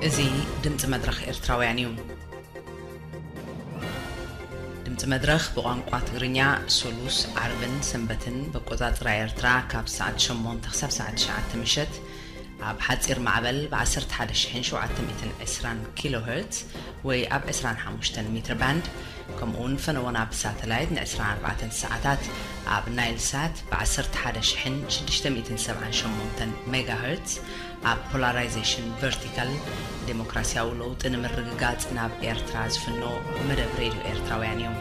እዚ ድምፂ መድረኽ ኤርትራውያን እዩ። ድምፂ መድረኽ ብቋንቋ ትግርኛ ሶሉስ፣ ዓርብን ሰንበትን ብኣቆፃፅራ ኤርትራ ካብ ሰዓት ሸሞንተ ክሳብ ሰዓት ትሽዓተ ምሸት ኣብ ሓፂር ማዕበል ብ ዓሰርተ ሓደ ሺሕን ሸውዓተ ሚእትን ዕስራን ኪሎ ሄርትዝ ወይ ኣብ ዕስራን ሓሙሽተን ሜትር ባንድ፣ ከምኡ እውን ፈነወና ብሳተላይት ን ዕስራን ኣርባዕተን ሰዓታት ኣብ ናይል ሳት ብ ዓሰርተ ሓደ ሺሕን ሽዱሽተ ሚእትን ሰብዓን ሸሞንተን ሜጋ ሄርትዝ ኣብ ፖላራይዜሽን ቨርቲካል ዴሞክራሲያዊ ለውጢ ንምርግጋጽ ናብ ኤርትራ ዝፍኖ መደብ ሬድዮ ኤርትራውያን እዩ።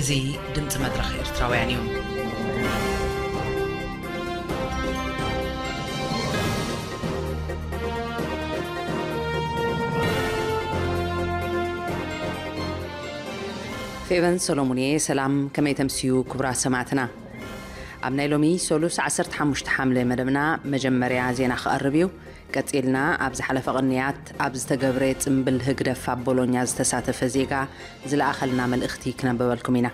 እዚ ድምፂ መድረኽ ኤርትራውያን እዩ። ፌቨን ሰሎሙን እየ። ሰላም፣ ከመይ ተምስዩ ክቡራት ሰማዕትና? ኣብ ናይ ሎሚ ሰሉስ ዓሰርተ ሓሙሽተ ሓምለ መደብና መጀመርያ ዜና ክቐርብ እዩ። ቀጺልና ኣብ ዝሓለፈ ቅንያት ኣብ ዝተገብረ ጽምብል ህግደፍ ኣብ ቦሎኛ ዝተሳተፈ ዜጋ ዝለኣኸልና መልእኽቲ ክነንበበልኩም ኢና።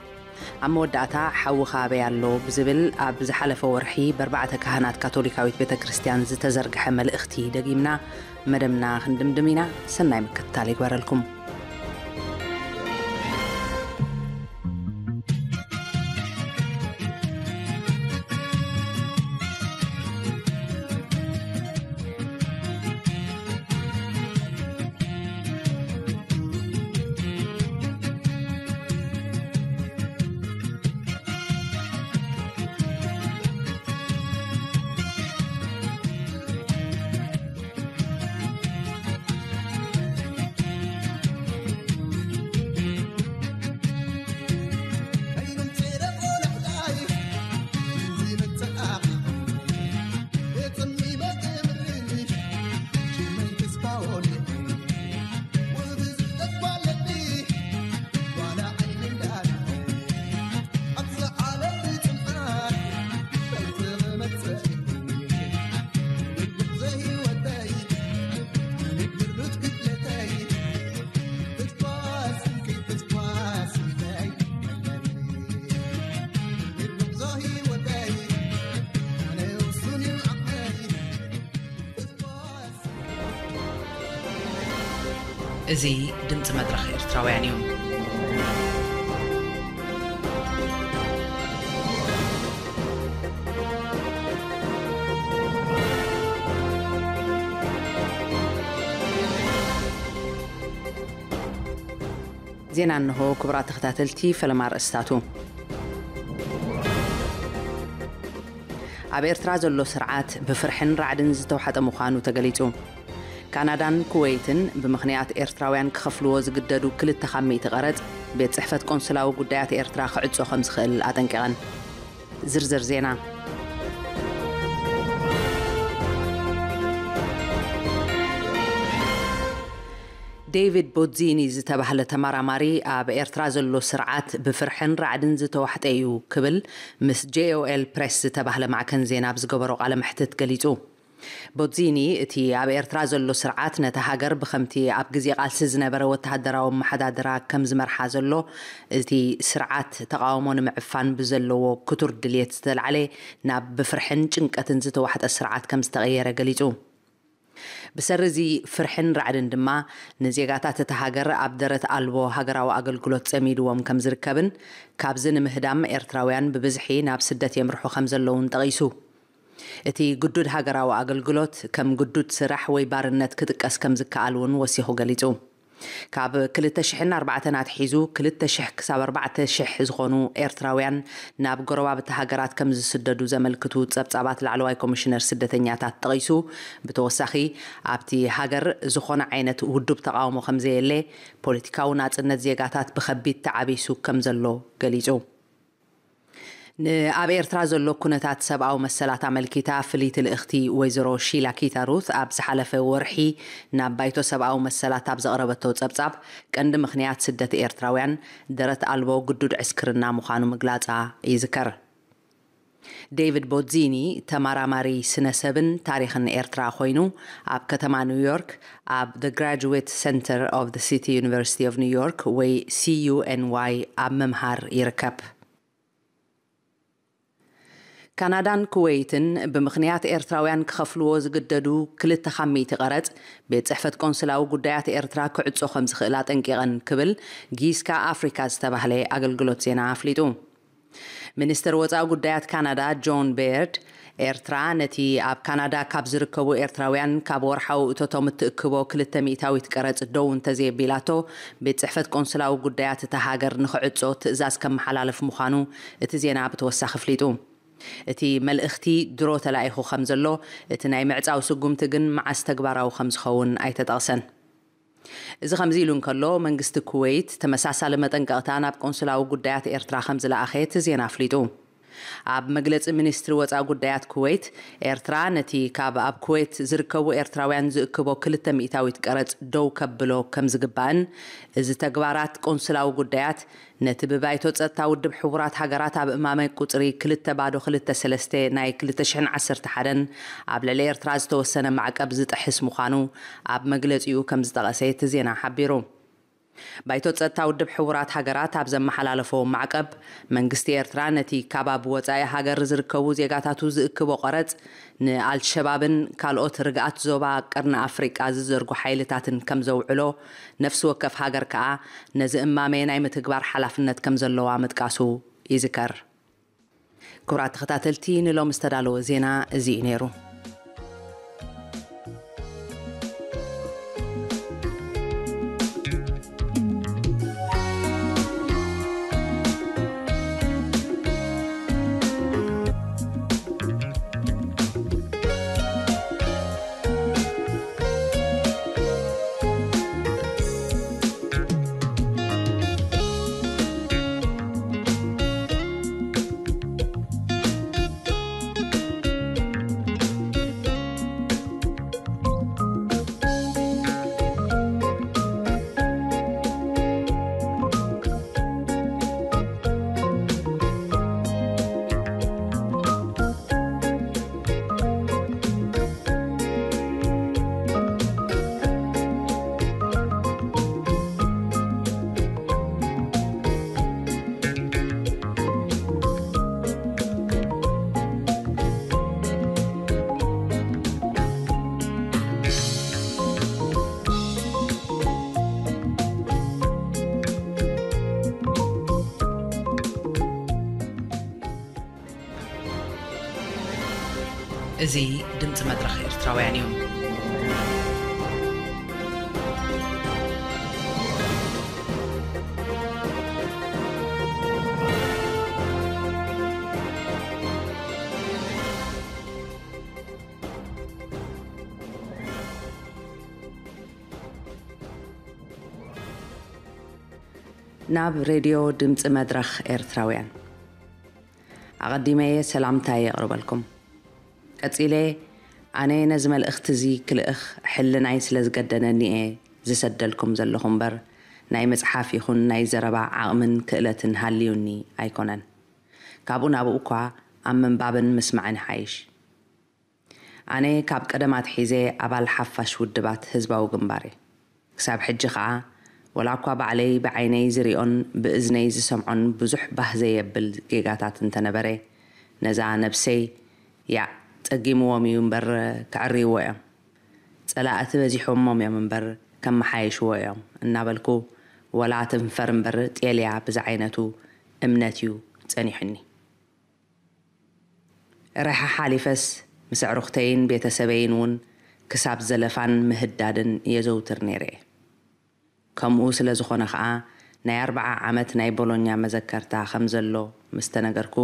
ኣብ መወዳእታ ሓውኻ ኣበይ ኣሎ ብዝብል ኣብ ዝሓለፈ ወርሒ ብኣርባዕተ ካህናት ካቶሊካዊት ቤተ ክርስቲያን ዝተዘርግሐ መልእኽቲ ደጊምና መደብና ክንድምድም ኢና። ሰናይ ምክትታል ይግበረልኩም። እዚ ድምፂ መድረኽ ኤርትራውያን እዩ። ዜና እንሆ። ክቡራት ተኸታተልቲ፣ ፈለማ ኣርእስታቱ። ኣብ ኤርትራ ዘሎ ስርዓት ብፍርሕን ራዕድን ዝተውሓጠ ምዃኑ ተገሊጹ። ካናዳን ኩወይትን ብምኽንያት ኤርትራውያን ክኸፍልዎ ዝግደዱ ክልተ ካብ ሚእቲ ቀረጽ፣ ቤት ጽሕፈት ቆንስላዊ ጉዳያት ኤርትራ ክዕጾ ከም ዝኽእል ኣጠንቂቐን። ዝርዝር ዜና። ዴቪድ ቦትዚኒ ዝተባህለ ተመራማሪ፣ ኣብ ኤርትራ ዘሎ ስርዓት ብፍርሕን ራዕድን ዝተዋሕጠ እዩ ክብል ምስ ጄ ኦ ኤል ፕሬስ ዝተባህለ ማዕከን ዜና ኣብ ዝገበሮ ቃለ መሕትት ገሊጹ። ቦትዚኒ፣ እቲ ኣብ ኤርትራ ዘሎ ስርዓት ነታ ሃገር ብኸምቲ ኣብ ግዜ ቃልሲ ዝነበረ ወተሃደራዊ ኣመሓዳድራ ከም ዝመርሓ ዘሎ፣ እቲ ስርዓት ተቓውሞ ንምዕፋን ብዘለዎ ክቱር ድልየት ዝተላዕለ ናብ ብፍርሕን ጭንቀትን ዝተዋሕጠ ስርዓት ከም ዝተቐየረ ገሊጹ። ብሰሪ እዚ ፍርሕን ራዕድን ድማ ንዜጋታት እታ ሃገር ኣብ ደረት ኣልቦ ሃገራዊ ኣገልግሎት ጸሚድዎም ከም ዝርከብን ካብዚ ንምህዳም ኤርትራውያን ብብዝሒ ናብ ስደት የምርሑ ከም ዘለውን ጠቒሱ። እቲ ግዱድ ሃገራዊ ኣገልግሎት ከም ግዱድ ስራሕ ወይ ባርነት ክጥቀስ ከም ዝከኣል እውን ወሲኹ ገሊጹ። ካብ ክልተ ሽሕን ኣርባዕተን ኣትሒዙ ክልተ ሽሕ ክሳብ ኣርባዕተ ሽሕ ዝኾኑ ኤርትራውያን ናብ ጎረባብቲ ሃገራት ከም ዝስደዱ ዘመልክቱ ጸብጻባት ላዕለዋይ ኮሚሽነር ስደተኛታት ጠቒሱ፣ ብተወሳኺ ኣብቲ ሃገር ዝኾነ ዓይነት ውዱብ ተቓውሞ ከም ዘየለ፣ ፖለቲካዊ ናጽነት ዜጋታት ብኸቢድ ተዓቢሱ ከም ዘሎ ገሊጹ። ንኣብ ኤርትራ ዘሎ ኩነታት ሰብኣዊ መሰላት ኣመልኪታ ፍልይቲ ልእኽቲ ወይዘሮ ሺላ ኪታሩት ኣብ ዝሓለፈ ወርሒ ናብ ባይቶ ሰብኣዊ መሰላት ኣብ ዘቕረበቶ ጸብጻብ፣ ቀንዲ ምኽንያት ስደት ኤርትራውያን ደረት ኣልቦ ግዱድ ዕስክርና ምዃኑ ምግላጻ ይዝከር። ዴቪድ ቦትዚኒ ተመራማሪ ስነ ሰብን ታሪኽን ኤርትራ ኮይኑ፣ ኣብ ከተማ ኒውዮርክ ኣብ The Graduate Center of the City University of New York ወይ ሲ ዩ ኤን ዋይ ኣብ ምምሃር ይርከብ። ካናዳን ኩወይትን ብምኽንያት ኤርትራውያን ክኸፍልዎ ዝግደዱ ክልተ ካብ ሚእቲ ቀረጽ፣ ቤት ጽሕፈት ቆንስላዊ ጉዳያት ኤርትራ ክዕጾ ከም ዝኽእል ኣጠንቂቐን ክብል ጊስካ ኣፍሪካ ዝተባህለ ኣገልግሎት ዜና ኣፍሊጡ። ሚኒስትር ወጻኢ ጉዳያት ካናዳ ጆን ቤርድ፣ ኤርትራ ነቲ ኣብ ካናዳ ካብ ዝርከቡ ኤርትራውያን ካብ ወርሓዊ እቶቶም እትእክቦ ክልተ ሚእታዊት ቀረጽ ደው እንተዘየቢላቶ፣ ቤት ጽሕፈት ቆንስላዊ ጉዳያት እታ ሃገር ንኽዕጾ ትእዛዝ ከመሓላልፍ ምዃኑ እቲ ዜና ብተወሳኺ ኣፍሊጡ። እቲ መልእኽቲ ድሮ ተላኢኹ ከም ዘሎ፣ እቲ ናይ ምዕጻው ስጉምቲ ግን መዓስ ተግባራዊ ከም ዝኸውን ኣይተጠቕሰን። እዚ ከምዚ ኢሉ እንከሎ፣ መንግስቲ ኩወይት ተመሳሳሊ መጠንቀቕታ ናብ ቆንስላዊ ጉዳያት ኤርትራ ከም ዝለኣኸ እቲ ዜና ኣፍሊጡ። ኣብ መግለጺ ሚኒስትሪ ወጻኢ ጉዳያት ኩወይት፣ ኤርትራ ነቲ ካብ ኣብ ኩዌት ዝርከቡ ኤርትራውያን ዝእክቦ ክልተ ሚእታዊት ቀረጽ ደው ከብሎ ከም ዝግባእን፣ እዚ ተግባራት ቆንስላዊ ጉዳያት ነቲ ብባይቶ ጸጥታ ውድብ ሕቡራት ሃገራት ኣብ እማመ ቁጽሪ ክልተ ባዶ ክልተ ሰለስተ ናይ ክልተ ሽሕን ዓሰርተ ሓደን ኣብ ልዕሊ ኤርትራ ዝተወሰነ ማዕቀብ ዝጥሕስ ምዃኑ ኣብ መግለጺኡ ከም ዝጠቐሰ እቲ ዜና ሓቢሩ። ባይቶ ጸጥታ ውድብ ሕቡራት ሃገራት ኣብ ዘመሓላለፎ ማዕቀብ፣ መንግስቲ ኤርትራ ነቲ ካብ ኣብ ወጻኢ ሃገር ዝርከቡ ዜጋታቱ ዝእክቦ ቀረጽ ንኣልሸባብን ካልኦት ርግኣት ዞባ ቀርኒ ኣፍሪቃ ዝዘርጉ ሓይልታትን ከም ዘውዕሎ፣ ነፍሲ ወከፍ ሃገር ከኣ ነዚ እማመ ናይ ምትግባር ሓላፍነት ከም ዘለዋ ምጥቃሱ ይዝከር። ክቡራት ተኸታተልቲ፣ ንሎሚ ዝተዳለወ ዜና እዚ እዩ ነይሩ። እዚ ድምፂ መድረኽ ኤርትራውያን እዩ። ናብ ሬድዮ ድምፂ መድረኽ ኤርትራውያን ኣቐዲመ እየ ሰላምታይ የቕርበልኩም። ቀጺለ፣ ኣነ ነዚ መልእኽቲ እዚ ክልእኽ ሕልናይ ስለ ዝገደነኒ እየ ዝሰደልኩም ዘለኹ እምበር፣ ናይ ምጽሓፍ ይኹን ናይ ዘረባ ዓቕምን ክእለትን ሃልዩኒ ኣይኮነን። ካብኡ ናብኡ እኳ ኣብ ምንባብን ምስማዕን ይሓይሽ። ኣነ ካብ ቀደም ኣትሒዘ ኣባል ሓፋሽ ውድባት ህዝባዊ ግንባር እየ። ክሳብ ሕጂ ኸኣ፣ ወላ እኳ ባዕለይ ብዓይነይ ዝሪኦን ብእዝነይ ዝሰምዖን ብዙሕ ባህ ዘየብል ጌጋታት እንተነበረ፣ ነዛ ነብሰይ፣ ያእ፣ ጸጊምዎም እዩ እምበር፣ ከዕርይዎ እዮም። ጸላእቲ በዚሖሞም እዮም እምበር፣ ከመሓየሽዎ እዮም እናበልኩ፣ ወላ ትንፈር እምበር ጤልያ ብዝዓይነቱ እምነት እዩ ጸኒሑኒ። ርሓ ሓሊፈስ፣ ምስ ኣዕሩኽተይን ቤተሰበይን እውን ክሳብ ዘለፋን ምህዳድን የዘውትር ነይረ እየ። ከምኡ ስለ ዝኾነ ኸኣ፣ ናይ ኣርብዓ ዓመት ናይ ቦሎኛ መዘከርታ ከም ዘሎ ምስ ተነገርኩ፣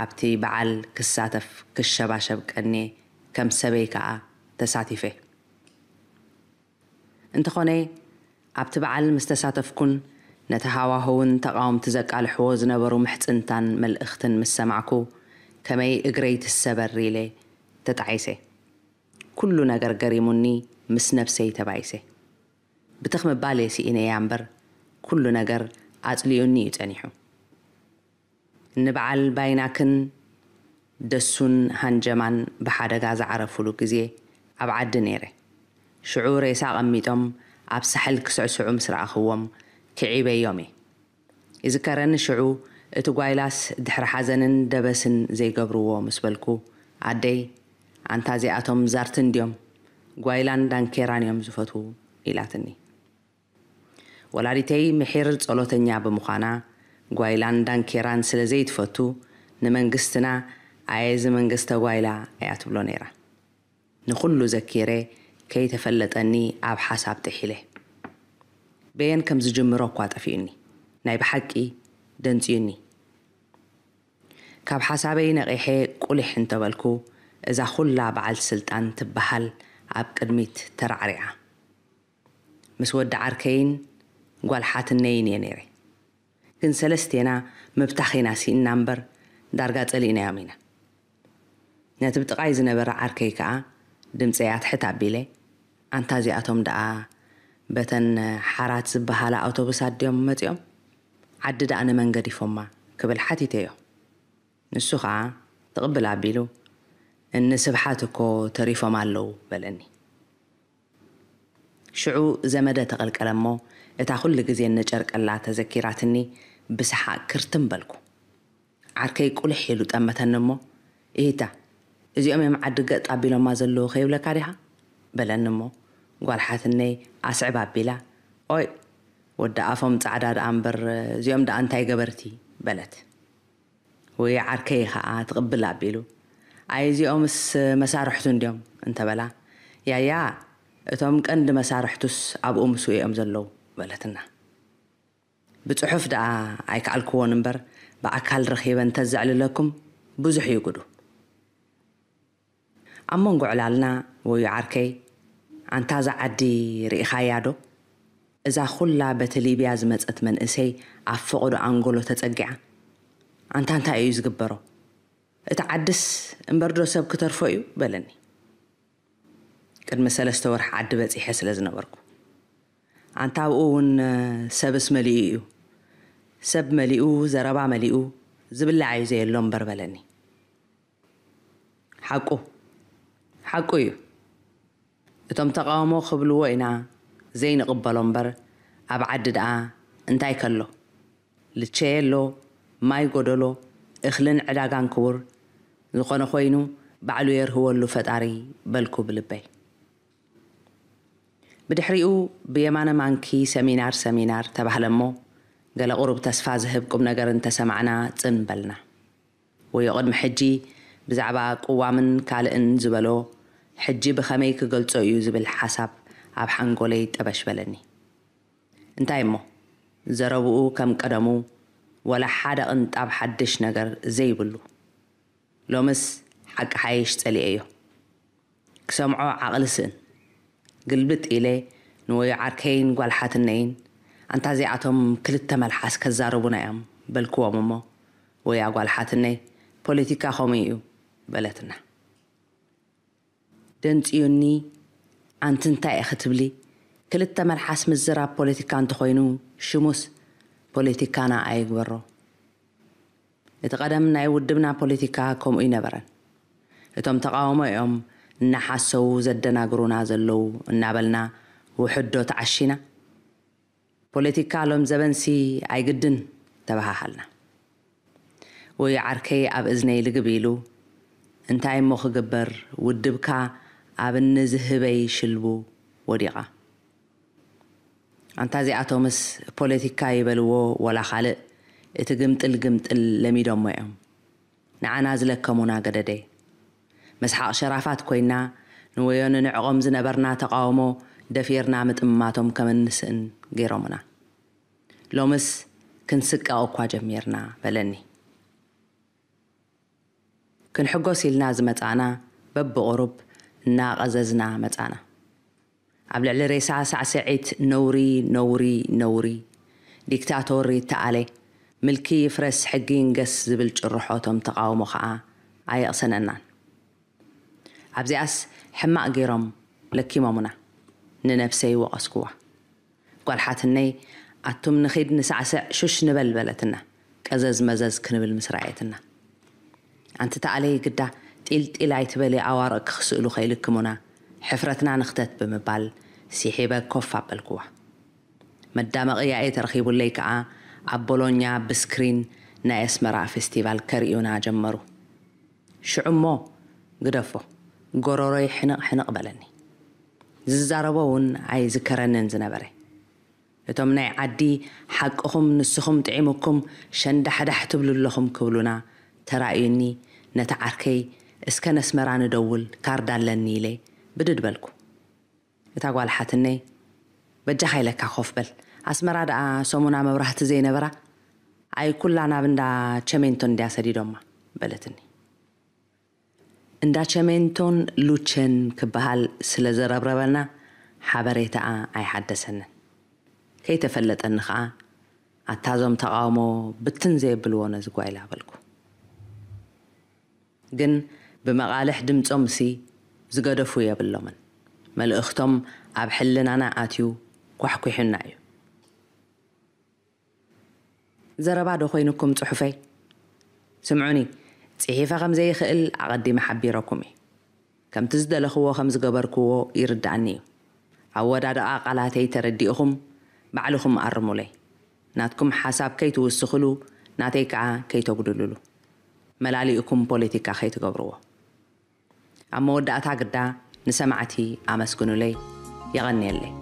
ኣብቲ በዓል ክሳተፍ ክሸባሸብ ቀንየ፣ ከም ሰበይ ከኣ ተሳቲፈ። እንተኾነ፣ ኣብቲ በዓል ምስ ተሳተፍኩን ነቲ ሃዋህውን ተቓወምቲ ዘቃልሕዎ ዝነበሩ ምሕጽንታን መልእኽትን ምስ ሰማዕኩ፣ ከመይ እግረይ ትሰበር ኢለ ተጣዒሰ። ኩሉ ነገር ገሪሙኒ፣ ምስ ነብሰይ ተባኢሰ። ብትኽ ምባል እየ ስኢነያ እምበር፣ ኩሉ ነገር ኣጽሊኡኒ እዩ ጸኒሑ። ንበዓል ባይናክን ደሱን ሃንጀማን ብሓደጋ ዝዓረፉሉ ግዜ ኣብ ዓዲ ነይረ። ሽዑ ሬሳ ኣቐሚጦም ኣብ ሳሕል ክስዕስዑ ምስ ረኣኽዎም ክዒበዮም እየ። ይዝከረኒ ሽዑ እቲ ጓይላስ ድሕሪ ሓዘንን ደበስን ዘይገብርዎ ምስ በልኩ፣ ኣደይ፣ ኣንታ እዚኣቶም ዛርትን ድዮም? ጓይላን ዳንኬራን እዮም ዝፈትዉ፣ ኢላትኒ። ወላዲተይ ምሒር ጸሎተኛ ብምዃና፣ ጓይላን ዳንኬራን ስለ ዘይትፈቱ፣ ንመንግስትና፣ ኣየ እዚ መንግስተ ጓይላ፣ እያ ትብሎ ነይራ። ንኹሉ ዘኪረ፣ ከይተፈለጠኒ ኣብ ሓሳብ ጥሒለ። በየን ከም ዝጅምሮ እኳ ጠፊኡኒ። ናይ ብሓቂ ደንጽዩኒ። ካብ ሓሳበይ ነቒሐ ቁሊሕ እንተበልኩ፣ እዛ ኩላ በዓልቲ ስልጣን ትበሃል ኣብ ቅድሚት ተራዕሪዓ። ምስ ወዲ ዓርከይን ጓል ሓትነይን እየ ነይረ። ግን ሰለስቴና ምብታኽ ኢና ስኢንና እምበር፣ ዳርጋ ጸሊእናዮም ኢና። ነቲ ብጥቓይ ዝነበረ ዓርከይ ከኣ ድምጸይ ኣትሕት ኣቢለ፣ ኣንታ እዚኣቶም ደኣ በተን ሓራት ዝበሃላ ኣውቶቡሳት ድዮም መጺኦም? ዓዲ ደኣ ንመን ገዲፎማ? ክብል ሓቲተዮ። ንሱ ኸኣ ትቕብል ኣቢሉ፣ እኒ ስብሓት እኮ ተሪፎም ኣለዉ፣ በለኒ። ሽዑ ዘመደ ተቐልቀለ እሞ፣ እታ ኩሉ ግዜ እነጨርቀላ ተዘኪራትኒ፣ ብሰሓቕ ክርትም በልኩ። ዓርከይ ቁልሕ ኢሉ ጠመተኒ እሞ፣ ኢሂታ፣ እዚኦም እዮም ዓዲ ገጥ ኣቢሎማ ዘለዉ ከይብለካ ዲኻ? በለኒ እሞ፣ ጓል ሓትነይ ኣስዕብ ኣቢላ፣ ኦይ፣ ወዲ ኣፎም ጻዕዳ ደኣ እምበር፣ እዚኦም ደኣ እንታይ ገበርቲ? በለት። ወይ ዓርከይ ኸኣ ትቕብል ኣቢሉ፣ ኣይ እዚኦምስ መሳርሕቱ እንድዮም እንተበላ፣ ያያ እቶም ቀንዲ መሳርሕቱስ ኣብኡ ምስኡ እዮም ዘለዉ በለትና። ብጽሑፍ ደኣ ኣይከኣልክዎን እምበር ብኣካል ረኺበ እንተዘዕልለኩም ብዙሕ እዩ ጉዱ። ኣብ መንጎ ዕላልና ወዩ ዓርከይ፣ ኣንታ እዛ ዓዲ ርኢኻያ ዶ? እዛ ኹላ በቲ ሊብያ ዝመጸት መንእሰይ ኣብ ፈቐዶ ኣንጎሎ ተጸጊዓ። ኣንታ እንታይ እዩ ዝግበሮ? እቲ ዓድስ እምበር ዶ ሰብ ክተርፎ እዩ? በለኒ። ቅድሚ ሰለስተ ወርሒ ዓዲ በጺሐ ስለ ዝነበርኩ። ኣንታ ኣብኡ እውን ሰብስ መሊኡ እዩ። ሰብ መሊኡ፣ ዘረባ መሊኡ፣ ዝብላዕ እዩ ዘየሎ እምበር በለኒ። ሓቁ፣ ሓቁ እዩ። እቶም ተቓውሞ ክብልዎ ኢና ዘይንቕበሎ እምበር፣ ኣብ ዓዲ ደኣ እንታይ ከሎ? ልቸ የሎ፣ ማይ ጎደሎ፣ እኽልን ዕዳጋን ክቡር፣ ዝኾነ ኮይኑ ባዕሉ የርህወሉ ፈጣሪ በልኩ ብልበይ። ብድሕሪኡ ብየማነ ማንኪ ሰሚናር ሰሚናር ተባህለ እሞ፣ ገለ ቁሩብ ተስፋ ዝህብ ቁም ነገር እንተሰማዕና ጽን በልና። ወዮ ቅድሚ ሕጂ ብዛዕባ ቅዋምን ካልእን ዝበሎ፣ ሕጂ ብኸመይ ክገልጾ እዩ ዝብል ሓሳብ ኣብ ሓንጎለይ ጠበሽ በለኒ። እንታይ እሞ፣ ዘረብኡ ከም ቀደሙ፣ ወላ ሓደ ቅንጣብ ሓድሽ ነገር ዘይብሉ። ሎምስ ሓቂ ሓይሽ ጸሊኤዮ። ክሰምዖ ዓቕሊ ስእን። ግልብጥ ኢለ ንወዮ ዓርከይን ጓል ሓትነይን፣ ኣንታ እዚኣቶም ክልተ መልሓስ ከዛርቡና እዮም በልክዎም እሞ፣ ወያ ጓል ሓትነይ፣ ፖለቲካ ከምኡ እዩ በለትና። ደንጽዩኒ፣ ኣንቲ እንታይ ኢኺ ትብሊ? ክልተ መልሓስ ምዝራብ ፖለቲካ እንተኾይኑ፣ ሽሙስ ፖለቲካና ኣይግበሮ። እቲ ቀደም ናይ ውድብና ፖለቲካ ከምኡ ይነበረን። እቶም ተቓውሞ እዮም እናሓሰዉ ዘደናግሩና ዘለዉ እናበልና ውሑድ ዶ ተዓሺና? ፖለቲካ ሎም ዘበንሲ ኣይግድን ተበሃሃልና። ወይ ዓርከይ ኣብ እዝነይ ልግብ ኢሉ፣ እንታይ እሞ ክግበር፣ ውድብካ ኣብ እኒ ዝህበይ ሽልቡ ወዲቓ። ኣንታ እዚኣቶምስ ፖለቲካ ይበልዎ ወላ ካልእ፣ እቲ ግምጥል ግምጥል ለሚዶሞ እዮም። ንዓና ዝለከሙና ገደደ። መስሓቕ ሸራፋት ኮይና፣ ንወዮ ንንዕቖም ዝነበርና ተቓውሞ ደፊርና ምጥማቶም ከም እንስእን ገይሮምና። ሎምስ ክንስቀቕ እኳ ጀሚርና በለኒ። ክንሕጎስ ኢልና ዝመጻና በብቑሩብ እናቐዘዝና መጻና። ኣብ ልዕሊ ሬሳ ሳዕስዒት ነውሪ፣ ነውሪ፣ ነውሪ። ዲክታቶር ይተኣለ፣ ምልኪ ይፍረስ፣ ሕጊ ይንገስ ዝብል ጭርሖ እቶም ተቓውሞ ኸኣ ኣየቕሰነናን። ኣብዚኣስ ሕማቕ ገይሮም ለኪሞሙና። ንነብሰይ ወቐስኩዋ። ጓል ሓትነይ፣ ኣቱም ንኺድ ንሳዕስዕ ሹሽ ንበል በለትና። ቀዘዝ መዘዝ ክንብል ምስ ረኣየትና። ኣንቲ ተኣለይ ግዳ ጢልጢል ኣይትበሊ ኣዋርቕ ክኽስእሉ ከይልክሙና፣ ሕፍረትና ንኽተት ብምባል ሲሒበ ኮፍ ኣበልክዋ። መዳመቒ ያኤ ተረኺቡለይ ከኣ ኣብ ቦሎኛ ብስክሪን ናይ ኣስመራ ፌስቲቫል ከርእዩና ጀመሩ። ሽዑ እሞ ግደፎ፣ ጎረሮይ ሕንቕ ሕንቕ በለኒ። ዝዛረቦ እውን ኣይዝከረንን ዝነበረ። እቶም ናይ ዓዲ፣ ሓቅኹም ንስኹም ጥዒሙኩም ሸንዳሕዳሕ ትብሉ ኣለኹም ክብሉና ተራእዩኒ፣ ነቲ ዓርከይ እስከ ነስመራ ንደውል፣ ካርድ ኣለኒ ኢለ ብድድ በልኩ። እታ ጓል ሓትነይ፣ በጃኻ ኢለካ ኮፍ በል፣ ኣስመራ ደኣ ሰሙና መብራህቲ ዘይነበራ፣ ኣይ ኩላ ናብ እንዳ ቸሜንቶ እንድያ ሰዲዶማ በለትኒ። እንዳ ቸሜንቶን ሉቸን ክበሃል ስለ ዘረብረበና ሓበሬታኣ ኣይሓደሰንን። ከይተፈለጠኒ ኸኣ ኣታ እዞም ተቓውሞ ብትን ዘየብልዎ ነዚ ጓይላ በልኩ። ግን ብመቓልሕ ድምጾምሲ ዝገደፉ የብሎምን። መልእኽቶም ኣብ ሕልናና ኣትዩ ኳሕኲሑና እዩ። ዘረባ ዶ ኮይኑኩም ጽሑፈይ? ስምዑኒ፣ ጽሒፈ ከም ዘይኽእል ኣቐዲመ ሓቢረኩም እየ። ከምቲ ዝደለኽዎ ከም ዝገበርክዎ ይርድኣኒ እዩ። ኣወዳድቓ ቃላተይ ተረዲእኹም ባዕልኹም ኣርሙለይ። ናትኩም ሓሳብ ከይትውስኽሉ፣ ናተይ ከኣ ከይተጉድልሉ። መላሊእኩም ፖለቲካ ከይትገብርዎ። ኣብ መወዳእታ ግዳ ንሰማዕቲ ኣመስግኑለይ። የቐንየለይ።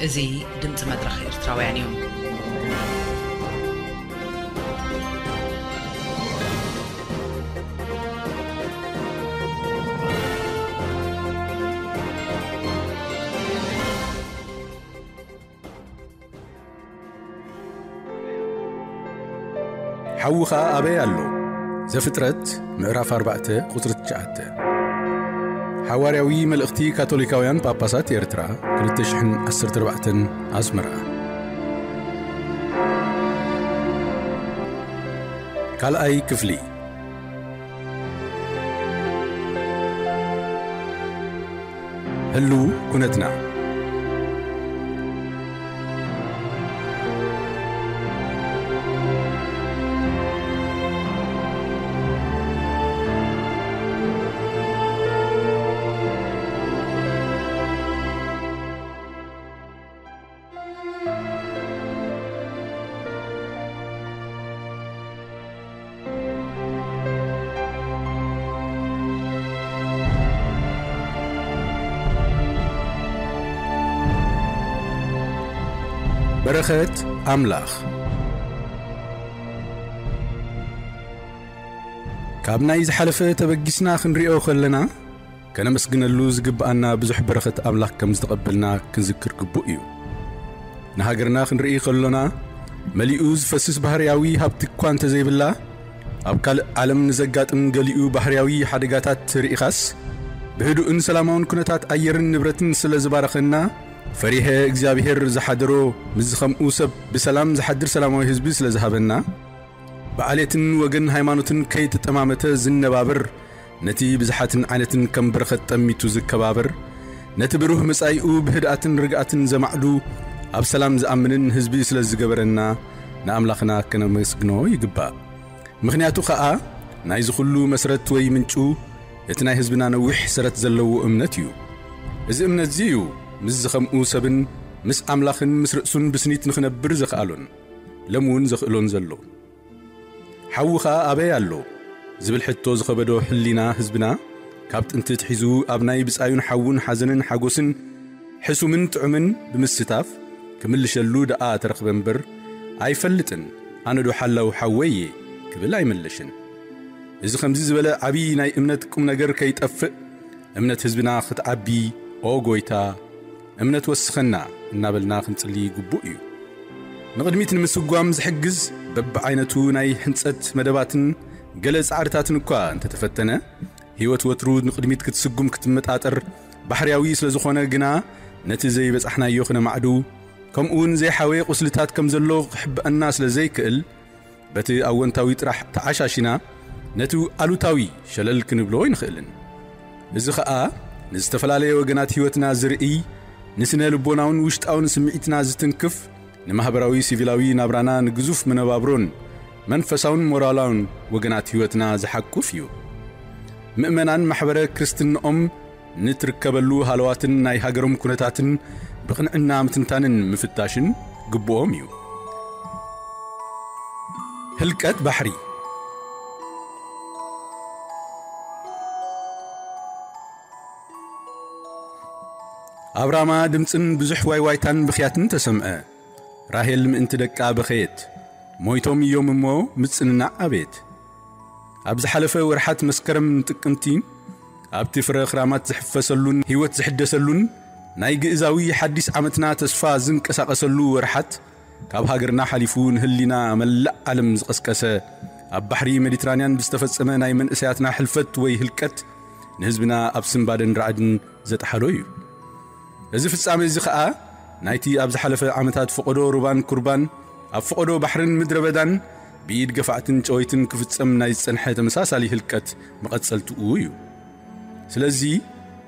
እዚ ድምፂ መድረኽ ኤርትራውያን እዩ። ሓውኻ ኣበይ ኣሎ? ዘፍጥረት ምዕራፍ ኣርባዕተ ቁጽሪ ትሽዓተ። ሓዋርያዊ መልእኽቲ ካቶሊካውያን ጳጳሳት ኤርትራ ክልተ ሽሕን ዓሰርተ ኣርባዕተን፣ ኣስመራ። ካልኣይ ክፍሊ። ህሉው ኩነትና። በረኸት ኣምላኽ። ካብ ናይ ዝሓለፈ ተበጊስና ክንሪኦ ከለና፣ ከነመስግነሉ ዝግብኣና ብዙሕ በረኸት ኣምላኽ ከም ዝተቐበልና ክንዝክር ግቡእ እዩ። ንሃገርና ክንርኢ ከሎና፣ መሊኡ ዝፈስስ ባህርያዊ ሃብቲ እኳ እንተዘይብላ፣ ኣብ ካልእ ዓለም ንዘጋጥም ገሊኡ ባህርያዊ ሓደጋታት ርኢኻስ፣ ብህዱእን ሰላማውን ኩነታት ኣየርን ንብረትን ስለ ዝባረኸና፣ ፈሪሀ እግዚኣብሔር ዝሓደሮ፣ ምስዚ ከምኡ ሰብ ብሰላም ዝሓድር ሰላማዊ ህዝቢ ስለ ዝሃበና፣ ብዓሌትን ወገን ሃይማኖትን ከይተጠማመተ ዝነባበር፣ ነቲ ብዝሓትን ዓይነትን ከም በረኸት ጠሚቱ ዝከባበር፣ ነቲ ብሩህ መጻኢኡ ብህድኣትን ርግኣትን ዘማዕዱ፣ ኣብ ሰላም ዝኣምንን ህዝቢ ስለ ዝገበረና፣ ንኣምላኽና ከነመስግኖ ይግባእ። ምኽንያቱ ኸኣ፣ ናይዚ ኹሉ መስረት ወይ ምንጩ፣ እቲ ናይ ህዝብና ነዊሕ ሰረት ዘለዎ እምነት እዩ። እዚ እምነትዚ እዩ፣ ምስዚ ኸምኡ ሰብን ምስ ኣምላኽን ምስ ርእሱን ብስኒት ንኽነብር ዘኽኣሎን፣ ሎሚ እውን ዘኽእሎን ዘሎ። ሓዊ ኸኣ ኣበይ ኣሎ? ዝብል ሕቶ ዝኸበዶ ህሊና ህዝብና፣ ካብ ጥንቲ ኣትሒዙ ኣብ ናይ ብጻዩን ሓዉን ሓዘንን ሓጎስን፣ ሕሱምን ጥዑምን ብምስታፍ፣ ክምልሸሉ ደኣ ተረኽበ እምበር፣ ኣይፈልጥን፣ ኣነ ዶ ሓላው ሓወይ እየ፣ ክብል ኣይመለሽን። እዚ ከምዚ ዝበለ ዓቢ ናይ እምነት ቁም ነገር ከይጠፍእ፣ እምነት ህዝብና ክትዓቢ፣ "ኦ ጎይታ፣ እምነት ወስኸና" እናበልና ክንጽሊ ግቡእ እዩ። ንቕድሚት ንምስጓም ዝሕግዝ በብዓይነቱ ናይ ሕንጸት መደባትን ገለ ጻዕርታትን እኳ እንተተፈተነ፣ ህይወት ወትሩ ንቕድሚት ክትስጉም ክትመጣጠር ባሕርያዊ ስለ ዝኾነ ግና፣ ነቲ ዘይበጻሕናዮ ክነማዕዱ፣ ከምኡ እውን ዘይሓወየ ቁስልታት ከም ዘሎ ክሕብአና ስለ ዘይክእል፣ በቲ ኣወንታዊ ጥራሕ ተዓሻሺና፣ ነቲ ኣሉታዊ ሸለል ክንብሎ ኣይንኽእልን። እዚ ኸኣ ንዝተፈላለየ ወገናት ህይወትና ዝርእይ፣ ንስነ ልቦናውን ውሽጣውን ስምዒትና ዝትንክፍ፣ ንማህበራዊ ሲቪላዊ ናብራና ንግዙፍ መነባብሮን መንፈሳውን ሞራላውን ወገናት ህይወትና ዝሓቁፍ እዩ። ምእመናን ማሕበረ ክርስትንኦም ንትርከበሉ ሃለዋትን ናይ ሃገሮም ኩነታትን ብቕንዕና ምትንታንን ምፍታሽን ግቡኦም እዩ። ህልቀት ባሕሪ። ኣብ ራማ ድምጽን ብዙሕ ዋይዋይታን ብኽያትን ተሰምዐ። ራሄል ምእንቲ ደቃ በኸየት። ሞይቶም እዮም እሞ ምጽንናዕ ኣበየት። ኣብ ዝሓለፈ ወርሓት መስከረም ጥቅምቲ፣ ኣብቲ ፍረ ክራማት ዝሕፈሰሉን ህይወት ዝሕደሰሉን ናይ ግእዛዊ ሓዲስ ዓመትና ተስፋ ዝንቀሳቐሰሉ ወርሓት፣ ካብ ሃገርና ሓሊፉ ንህሊና መላእ ዓለም ዝቐስቀሰ፣ ኣብ ባሕሪ ሜዲትራንያን ብዝተፈጸመ ናይ መንእሰያትና ሕልፈት ወይ ህልቀት፣ ንህዝብና ኣብ ስንባደን ራዕድን ዘጥሓሎ እዩ። እዚ ፍጻሜ እዚ ኸኣ፣ ናይቲ ኣብ ዝሓለፈ ዓመታት ፈቐዶ ሩባን ኩርባን፣ ኣብ ፈቐዶ ባሕርን ምድረ በዳን ብኢድ ገፋዕትን ጨወይትን ክፍጸም ናይ ዝጸንሐ ተመሳሳሊ ህልቀት መቐጸልትኡ እዩ። ስለዚ፣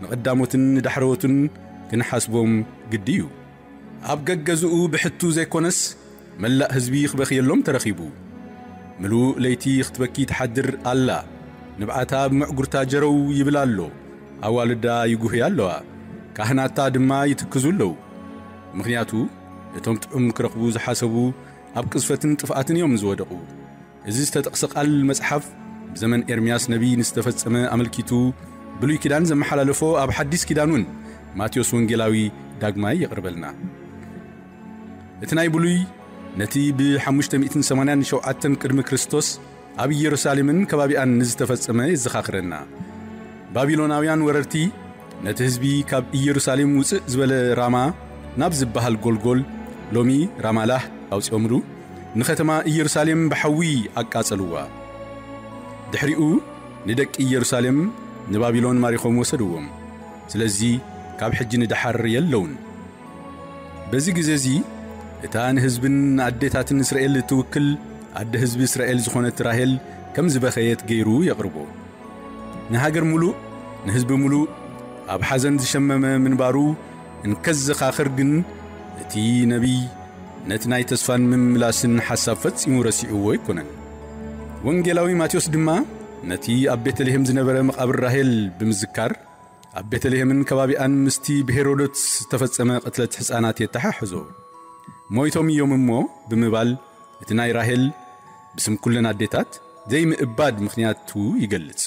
ንቐዳሞትን ንዳሕረዎትን ክንሓስቦም ግዲ እዩ። ኣብ ገገዝኡ ብሕቱ ዘይኮነስ፣ መላእ ህዝቢ ክበኽየሎም ተረኺቡ። ምሉእ ለይቲ ክትበኪ ትሓድር ኣላ። ንብዓታ ብመዕጉርታ ጀረው ይብል ኣሎ። ኣዋልዳ ይጉህያ ኣለዋ። ካህናታ ድማ ይትክዙ ኣለዉ። ምኽንያቱ፣ እቶም ጥዑም ክረኽቡ ዝሓሰቡ ኣብ ቅዝፈትን ጥፍኣትን እዮም ዝወደቑ። እዚ ዝተጠቕሰ ቃል መጽሓፍ ብዘመን ኤርምያስ ነቢይ ንዝተፈጸመ ኣመልኪቱ ብሉይ ኪዳን ዘመሓላለፎ ኣብ ሓዲስ ኪዳን እውን ማቴዎስ ወንጌላዊ ዳግማይ የቕርበልና። እቲ ናይ ብሉይ ነቲ ብ587 ቅድሚ ክርስቶስ ኣብ ኢየሩሳሌምን ከባቢኣን ንዝተፈጸመ የዘኻኽረና። ባቢሎናውያን ወረርቲ ነቲ ህዝቢ ካብ ኢየሩሳሌም ውጽእ ዝበለ ራማ ናብ ዝበሃል ጎልጎል፣ ሎሚ ራማላህ፣ ኣውጺኦምሉ፣ ንኸተማ ኢየሩሳሌም ብሓዊ ኣቃጸልዋ። ድሕሪኡ ንደቂ ኢየሩሳሌም ንባቢሎን ማሪኾም ወሰድዎም። ስለዚ ካብ ሕጂ ንደሓር የለውን። በዚ ግዜ እዚ እታ ንህዝብን ንኣዴታትን እስራኤል እትውክል ኣደ ህዝቢ እስራኤል ዝኾነት ራሄል ከም ዝበኸየት ገይሩ የቕርቦ። ንሃገር ምሉእ፣ ንህዝቢ ምሉእ ኣብ ሓዘን ዝሸመመ ምንባሩ እንከዘኻኽር ግን፣ እቲ ነቢይ ነቲ ናይ ተስፋን ምምላስን ሓሳብ ፈጺሙ ረሲዕዎ ኣይኮነን። ወንጌላዊ ማቴዎስ ድማ ነቲ ኣብ ቤተልሔም ዝነበረ መቓብር ራሄል ብምዝካር፣ ኣብ ቤተልሔምን ከባቢኣን ምስቲ ብሄሮዶትስ ዝተፈጸመ ቅትለት ሕፃናት የተሓሕዞ። ሞይቶም እዮም እሞ ብምባል፣ እቲ ናይ ራሄል ብስም ኩለን ኣዴታት ዘይምእባድ ምኽንያቱ ይገልጽ።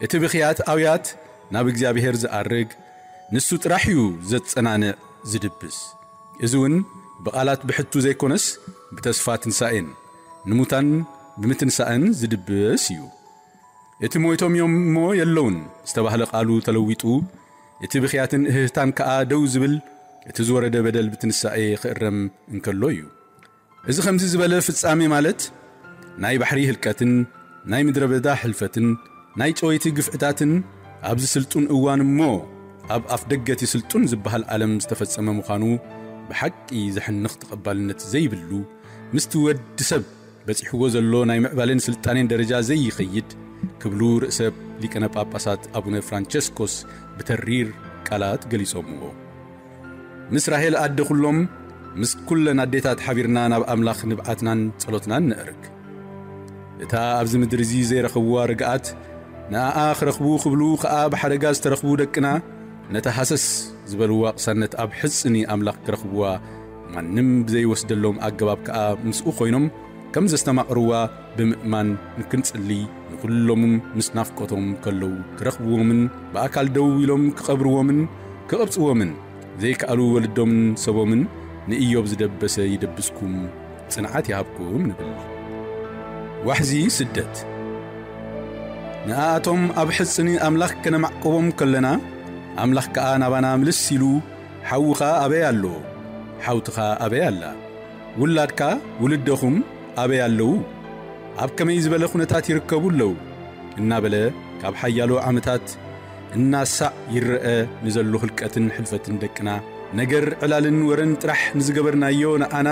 እቲ ብኽያት ኣውያት ናብ እግዚኣብሔር ዝኣርግ፣ ንሱ ጥራሕ እዩ ዘጸናንዕ፣ ዝድብስ። እዚ እውን ብቓላት ብሕቱ ዘይኮነስ፣ ብተስፋ ትንሳኤን ንሙታን ብምትንሳእን ዝድብስ እዩ። እቲ ሞይቶም እዮም እሞ የለውን ዝተባህለ ቃሉ ተለዊጡ፣ እቲ ብኽያትን እህህታን ከኣ ደው ዝብል፣ እቲ ዝወረደ በደል ብትንሳኤ ክእረም እንከሎ እዩ። እዚ ከምዚ ዝበለ ፍጻሜ ማለት፣ ናይ ባሕሪ ህልቀትን ናይ ምድረ በዳ ሕልፈትን ናይ ጨወይቲ ግፍዕታትን ኣብዚ ስልጡን እዋን እሞ ኣብ ኣፍ ደገ እቲ ስልጡን ዝበሃል ዓለም ዝተፈጸመ ምዃኑ ብሓቂ ዘሕንኽ ተቐባልነት ዘይብሉ፣ ምስቲ ወዲ ሰብ በጺሕዎ ዘሎ ናይ ምዕባለን ስልጣኔን ደረጃ ዘይኸይድ ክብሉ ርእሰ ሊቀነ ጳጳሳት ኣቡነ ፍራንቸስኮስ ብተሪር ቃላት ገሊጾምዎ። ምስ ራሄል ኣደ ኩሎም፣ ምስ ኩለን ኣዴታት ሓቢርና ናብ ኣምላኽ ንብዓትናን ጸሎትናን ነዕርግ። እታ ኣብዚ ምድሪ እዚ ዘይረኸብዋ ርግኣት፣ ንኣኣ ክረኽቡ ክብሉ ከኣ ብሓደጋ ዝተረኽቡ ደቅና፣ ነታ ሃሰስ ዝበልዋ ቅሳነት ኣብ ሕጽኒ ኣምላኽ ክረኽብዋ ማንም ብዘይወስደሎም ኣገባብ ከኣ ምስኡ ኮይኖም ከም ዘስተማቕርዋ ብምእማን ንክንጽሊ፣ ንኹሎም ምስ ናፍቆቶም ከለዉ ክረኽብዎምን ብኣካል ደው ኢሎም ክቐብርዎምን ክቐብጽዎምን ዘይከኣሉ ወለዶምን ሰቦምን ንኢዮብ ዝደበሰ ይደብስኩም፣ ጽንዓት ይሃብኩም ንብል። ዋሕዚ ስደት። ንኣኣቶም ኣብ ሕጽኒ ኣምላኽ ከነማዕቆቦም ከለና፣ ኣምላኽ ከኣ ናባና ምልስ ኢሉ፣ "ሓውኻ ኣበይ ኣሎ? ሓውትኻ ኣበይ ኣላ? ውላድካ፣ ውልደኹም ኣበይ ኣለዉ? ኣብ ከመይ ዝበለ ኩነታት ይርከቡ ኣለዉ?" እናበለ ካብ ሓያሎ ዓመታት እናሳዕ ይረአ ንዘሎ ህልቀትን ሕልፈትን ደቅና፣ ነገር ዕላልን ወረን ጥራሕ ንዝገበርናዮ ንኣና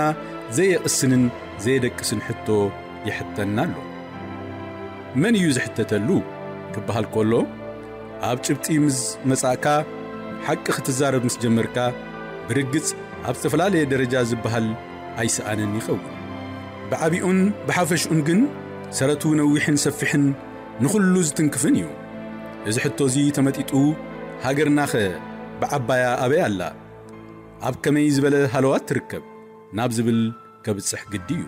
ዘየቕስንን ዘየደቅስን ሕቶ ይሕተና ኣሎ። መን እዩ ዝሕተተሉ ክበሃል ከሎ፣ ኣብ ጭብጢ ምስ መጻእካ፣ ሓቂ ክትዛረብ ምስ ጀመርካ፣ ብርግጽ ኣብ ዝተፈላለየ ደረጃ ዝበሃል ኣይሰኣንን ይኸውን። ብዓቢኡን ብሓፈሽኡን ግን ሰረቱ ነዊሕን ሰፊሕን ንኹሉ ዝትንክፍን እዩ። እዚ ሕቶ እዚ ተመጢጡ፣ ሃገርናኸ ብዓባያ ኣበይ ኣላ? ኣብ ከመይ ዝበለ ሃለዋት ትርከብ? ናብ ዝብል ከብጽሕ ግዲ እዩ።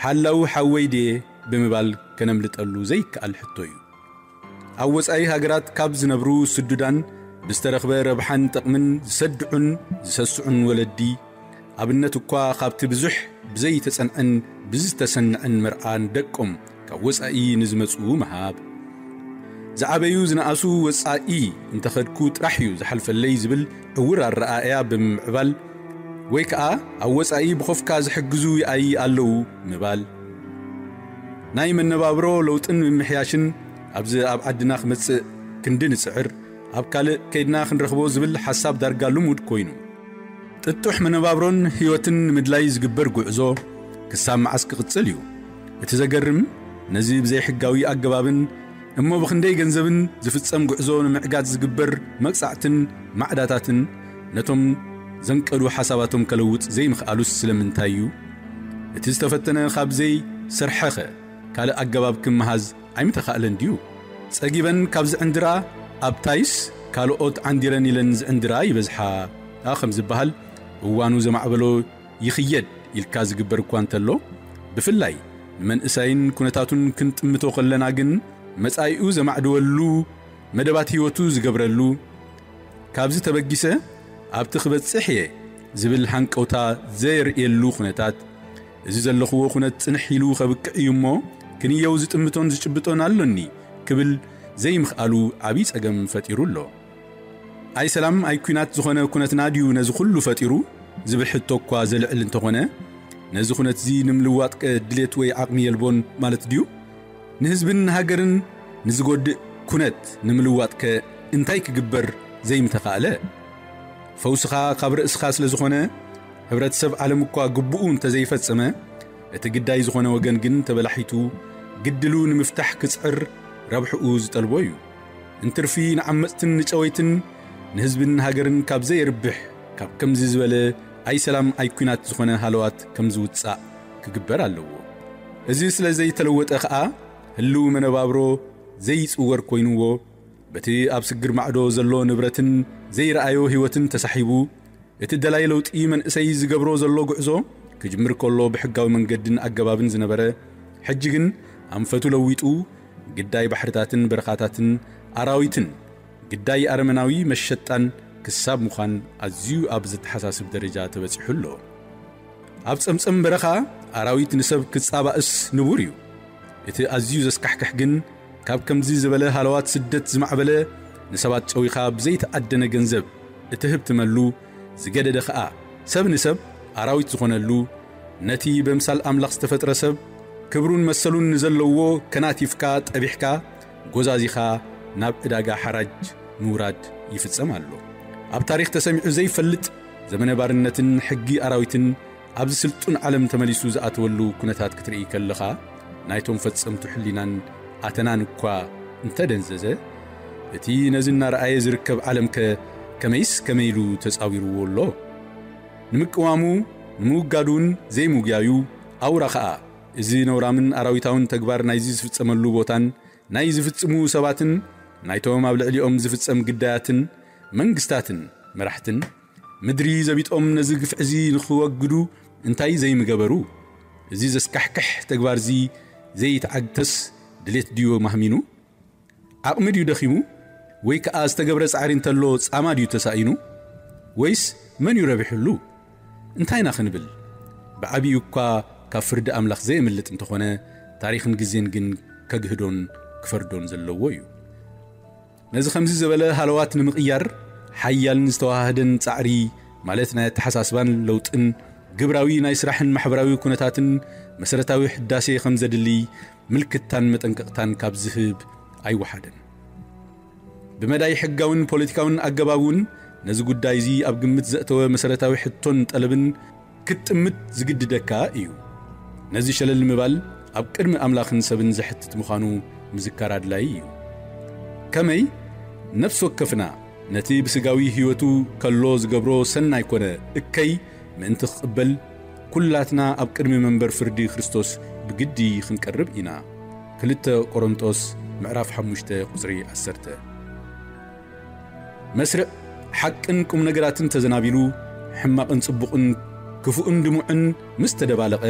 ሓላው ሓወይ ድየ ብምባል ከነምልጠሉ ዘይከኣል ሕቶ እዩ። ኣብ ወጻኢ ሃገራት ካብ ዝነብሩ ስዱዳን ብዝተረኽበ ረብሓን ጠቕምን ዝሰድዑን ዝሰስዑን ወለዲ፣ ኣብነት እኳ ካብቲ ብዙሕ ብዘይተጸንዐን ብዝተሰንዐን መርዓ ንደቆም ካብ ወጻኢ ንዝመጹ ምሃብ፣ ዝዓበዩ ዝነኣሱ ወጻኢ እንተኸድኩ ጥራሕ እዩ ዝሓልፈለይ ዝብል ዕውር ኣረኣእያ ብምምዕባል፣ ወይ ከኣ ኣብ ወጻኢ ብኾፍካ ዝሕግዙ ይኣይ ኣለዉ ምባል፣ ናይ መነባብሮ ለውጥን ምምሕያሽን ኣብዚ ኣብ ዓድና ክመጽእ ክንዲ ንጽዕር፣ ኣብ ካልእ ከይድና ክንረኽቦ ዝብል ሓሳብ ዳርጋ ልሙድ ኮይኑ፣ ጥጡሕ መነባብሮን ህይወትን ንምድላይ ዝግበር ጉዕዞ ክሳብ መዓስ ክቕጽል እዩ? እቲ ዘገርም፣ ነዚ ብዘይሕጋዊ ኣገባብን እሞ ብኽንደይ ገንዘብን ዝፍጸም ጉዕዞ ንምዕጋት ዝግበር መቕጻዕትን ማዕዳታትን ነቶም ዘንቀዱ ሓሳባቶም ከለውጥ ዘይምኽኣሉስ ስለምንታይ እዩ? እቲ ዝተፈተነ ካብ ዘይሰርሐኸ ካልእ ኣገባብ ክመሃዝ ኣይምተኻእለን ድዩ? ጸጊበን ካብ ዝዕንድራ ኣብታይስ ካልኦት ዓንዲረን ኢለን ዝዕንድራ ይበዝሓ፣ ኣ፣ ከም ዝበሃል፣ እዋኑ ዘማዕበሎ ይኽየድ ኢልካ ዝግበር እኳ እንተሎ፣ ብፍላይ ንመንእሳይን ኩነታቱን ክንጥምቶ ከለና ግን፣ መጻኢኡ ዘማዕድወሉ መደባት ህይወቱ ዝገብረሉ፣ ካብዚ ተበጊሰ ኣብቲ ክበጽሕ እየ ዝብል ሃንቀውታ ዘየርእየሉ ኩነታት፣ እዚ ዘለኽዎ ኩነት ጽንሕ ኢሉ ከብቅዕ እዩ እሞ፣ ክንየው ዝጥምቶን ዝጭብጦን ኣሎኒ ክብል ዘይምኽኣሉ ዓብዪ ጸገም ፈጢሩ ኣሎ። ኣይ ሰላም ኣይ ኲናት ዝኾነ ኩነትና ድዩ ነዚ ኩሉ ፈጢሩ ዝብል ሕቶ እኳ ዘልዕል እንተኾነ፣ ነዚ ኩነት እዚ ንምልዋጥ ከ ድሌት ወይ ዓቕሚ የልቦን ማለት ድዩ? ንህዝብን ንሃገርን ንዝጎድእ ኩነት ንምልዋጥ ከ እንታይ ክግበር ዘይምተኻእለ? ፈውስኻ ካብ ርእስኻ ስለ ዝኾነ፣ ሕብረተሰብ ዓለም እኳ ግቡኡ እንተዘይፈጸመ፣ እቲ ግዳይ ዝኾነ ወገን ግን ተበላሒቱ ግድሉ ንምፍታሕ ክጽዕር ረብሕኡ ዝጠልቦ እዩ። እንትርፊ ንዓመጽትን ንጨወይትን ንህዝብን ሃገርን ካብ ዘየርብሕ፣ ካብ ከምዚ ዝበለ ኣይ ሰላም ኣይ ኲናት ዝኾነ ሃለዋት ከም ዝውጻእ ክግበር ኣለዎ። እዚ ስለ ዘይተለወጠ ኸኣ ህልው መነባብሮ ዘይጽወር ኮይንዎ፣ በቲ ኣብ ስግር ማዕዶ ዘሎ ንብረትን ዘይረኣዮ ህይወትን ተሳሒቡ፣ እቲ ደላይ ለውጢ መንእሰይ ዝገብሮ ዘሎ ጉዕዞ ክጅምር ከሎ ብሕጋዊ መንገድን ኣገባብን ዝነበረ፣ ሕጂ ግን ኣንፈቱ ለዊጡ ግዳይ ባሕርታትን በረኻታትን ኣራዊትን ግዳይ ኣረመናዊ መሸጣን ክሳብ ምዃን ኣዝዩ ኣብ ዘተሓሳስብ ደረጃ ተበጺሑ ኣሎ። ኣብ ጸምጸም በረኻ ኣራዊት ንሰብ ክጻባእስ ንቡር እዩ። እቲ ኣዝዩ ዘስካሕክሕ ግን፣ ካብ ከምዚ ዝበለ ሃለዋት ስደት ዝማዕበለ፣ ንሰባት ጨዊኻ ብዘይተኣደነ ገንዘብ እትህብትመሉ፣ ዝገደደ ኸኣ ሰብ ንሰብ ኣራዊት ዝኾነሉ፣ ነቲ በምሳል ኣምላኽ ዝተፈጥረ ሰብ ክብሩን መሰሉን ንዘለዎ ከናቲፍካ ጠቢሕካ ጎዛዚኻ ናብ ዕዳጋ ሓራጅ ምውራድ ይፍጸም ኣሎ። ኣብ ታሪኽ ተሰሚዑ ዘይፈልጥ ዘመነ ባርነትን ሕጊ ኣራዊትን ኣብዚ ስልጡን ዓለም ተመሊሱ ዝኣተወሉ ኩነታት ክትርኢ ከለኻ፣ ናይቶም ፈጸምቱ ሕሊናን ኣተናን እኳ እንተደንዘዘ፣ እቲ ነዚ እናረኣየ ዝርከብ ዓለምከ ከመይስ ከመይ ኢሉ ተጻዊርዎ ኣሎ? ንምቅዋሙ፣ ንምውጋዱን ዘይምጉያዩ ኣውራ ኸኣ፣ እዚ ነውራምን ኣራዊታውን ተግባር ናይዚ ዝፍጸመሉ ቦታን ናይ ዝፍጽሙ ሰባትን ናይቶም ኣብ ልዕሊኦም ዝፍጸም ግዳያትን መንግስታትን መራሕትን፣ ምድሪ ዘቢጦም ነዚ ግፍዒ እዚ ንኽወግዱ እንታይ ዘይምገበሩ? እዚ ዘስካሕክሕ ተግባር እዚ ዘይተዓግተስ ድሌት ድዩ ማህሚኑ? ዓቕሚ ድዩ ደኺሙ? ወይ ከኣ ዝተገብረ ጻዕሪ እንተሎ ጻማ ድዩ ተሳኢኑ? ወይስ መን እዩ ረቢሑሉ? እንታይ ኢና ክንብል? ብዓቢኡ እኳ ካብ ፍርዲ ኣምላኽ ዘየምልጥ እንተኾነ፣ ታሪኽን ግዜን ግን ከግህዶን ክፈርዶን ዘለዎ እዩ። ነዚ ከምዚ ዝበለ ሃለዋት ንምቕያር ሓያልን ዝተዋሃደን ጻዕሪ፣ ማለት ናይ ኣተሓሳስባን ለውጥን ግብራዊ ናይ ስራሕን ማሕበራዊ ኩነታትን መሰረታዊ ሕዳሴ ከም ዘድሊ ምልክታን መጠንቀቕታን ካብ ዝህብ ኣይወሓደን። ብመዳይ ሕጋውን ፖለቲካውን ኣገባብ እውን ነዚ ጉዳይ እዚ ኣብ ግምት ዘእተወ መሰረታዊ ሕቶን ጠለብን ክትጥምት ዝግድደካ እዩ። ነዚ ሸለል ምባል ኣብ ቅድሚ ኣምላኽን ሰብን ዘሕትት ምዃኑ ምዝካር ኣድላዪ እዩ። ከመይ ነፍሲ ወከፍና ነቲ ብስጋዊ ህይወቱ ከሎ ዝገብሮ ሰናይ ኮነ እከይ ምእንቲ ክቕበል፣ ኩላትና ኣብ ቅድሚ መንበር ፍርዲ ክርስቶስ ብግዲ ክንቀርብ ኢና። ክልተ ቆሮንጦስ ምዕራፍ ሓሙሽተ ቁጽሪ ዓሰርተ። መስርዕ ሓቅን ቁም ነገራትን ተዘናቢሉ፣ ሕማቕን ጽቡቕን ክፉእን ድሙዕን ምስ ተደባለቐ፣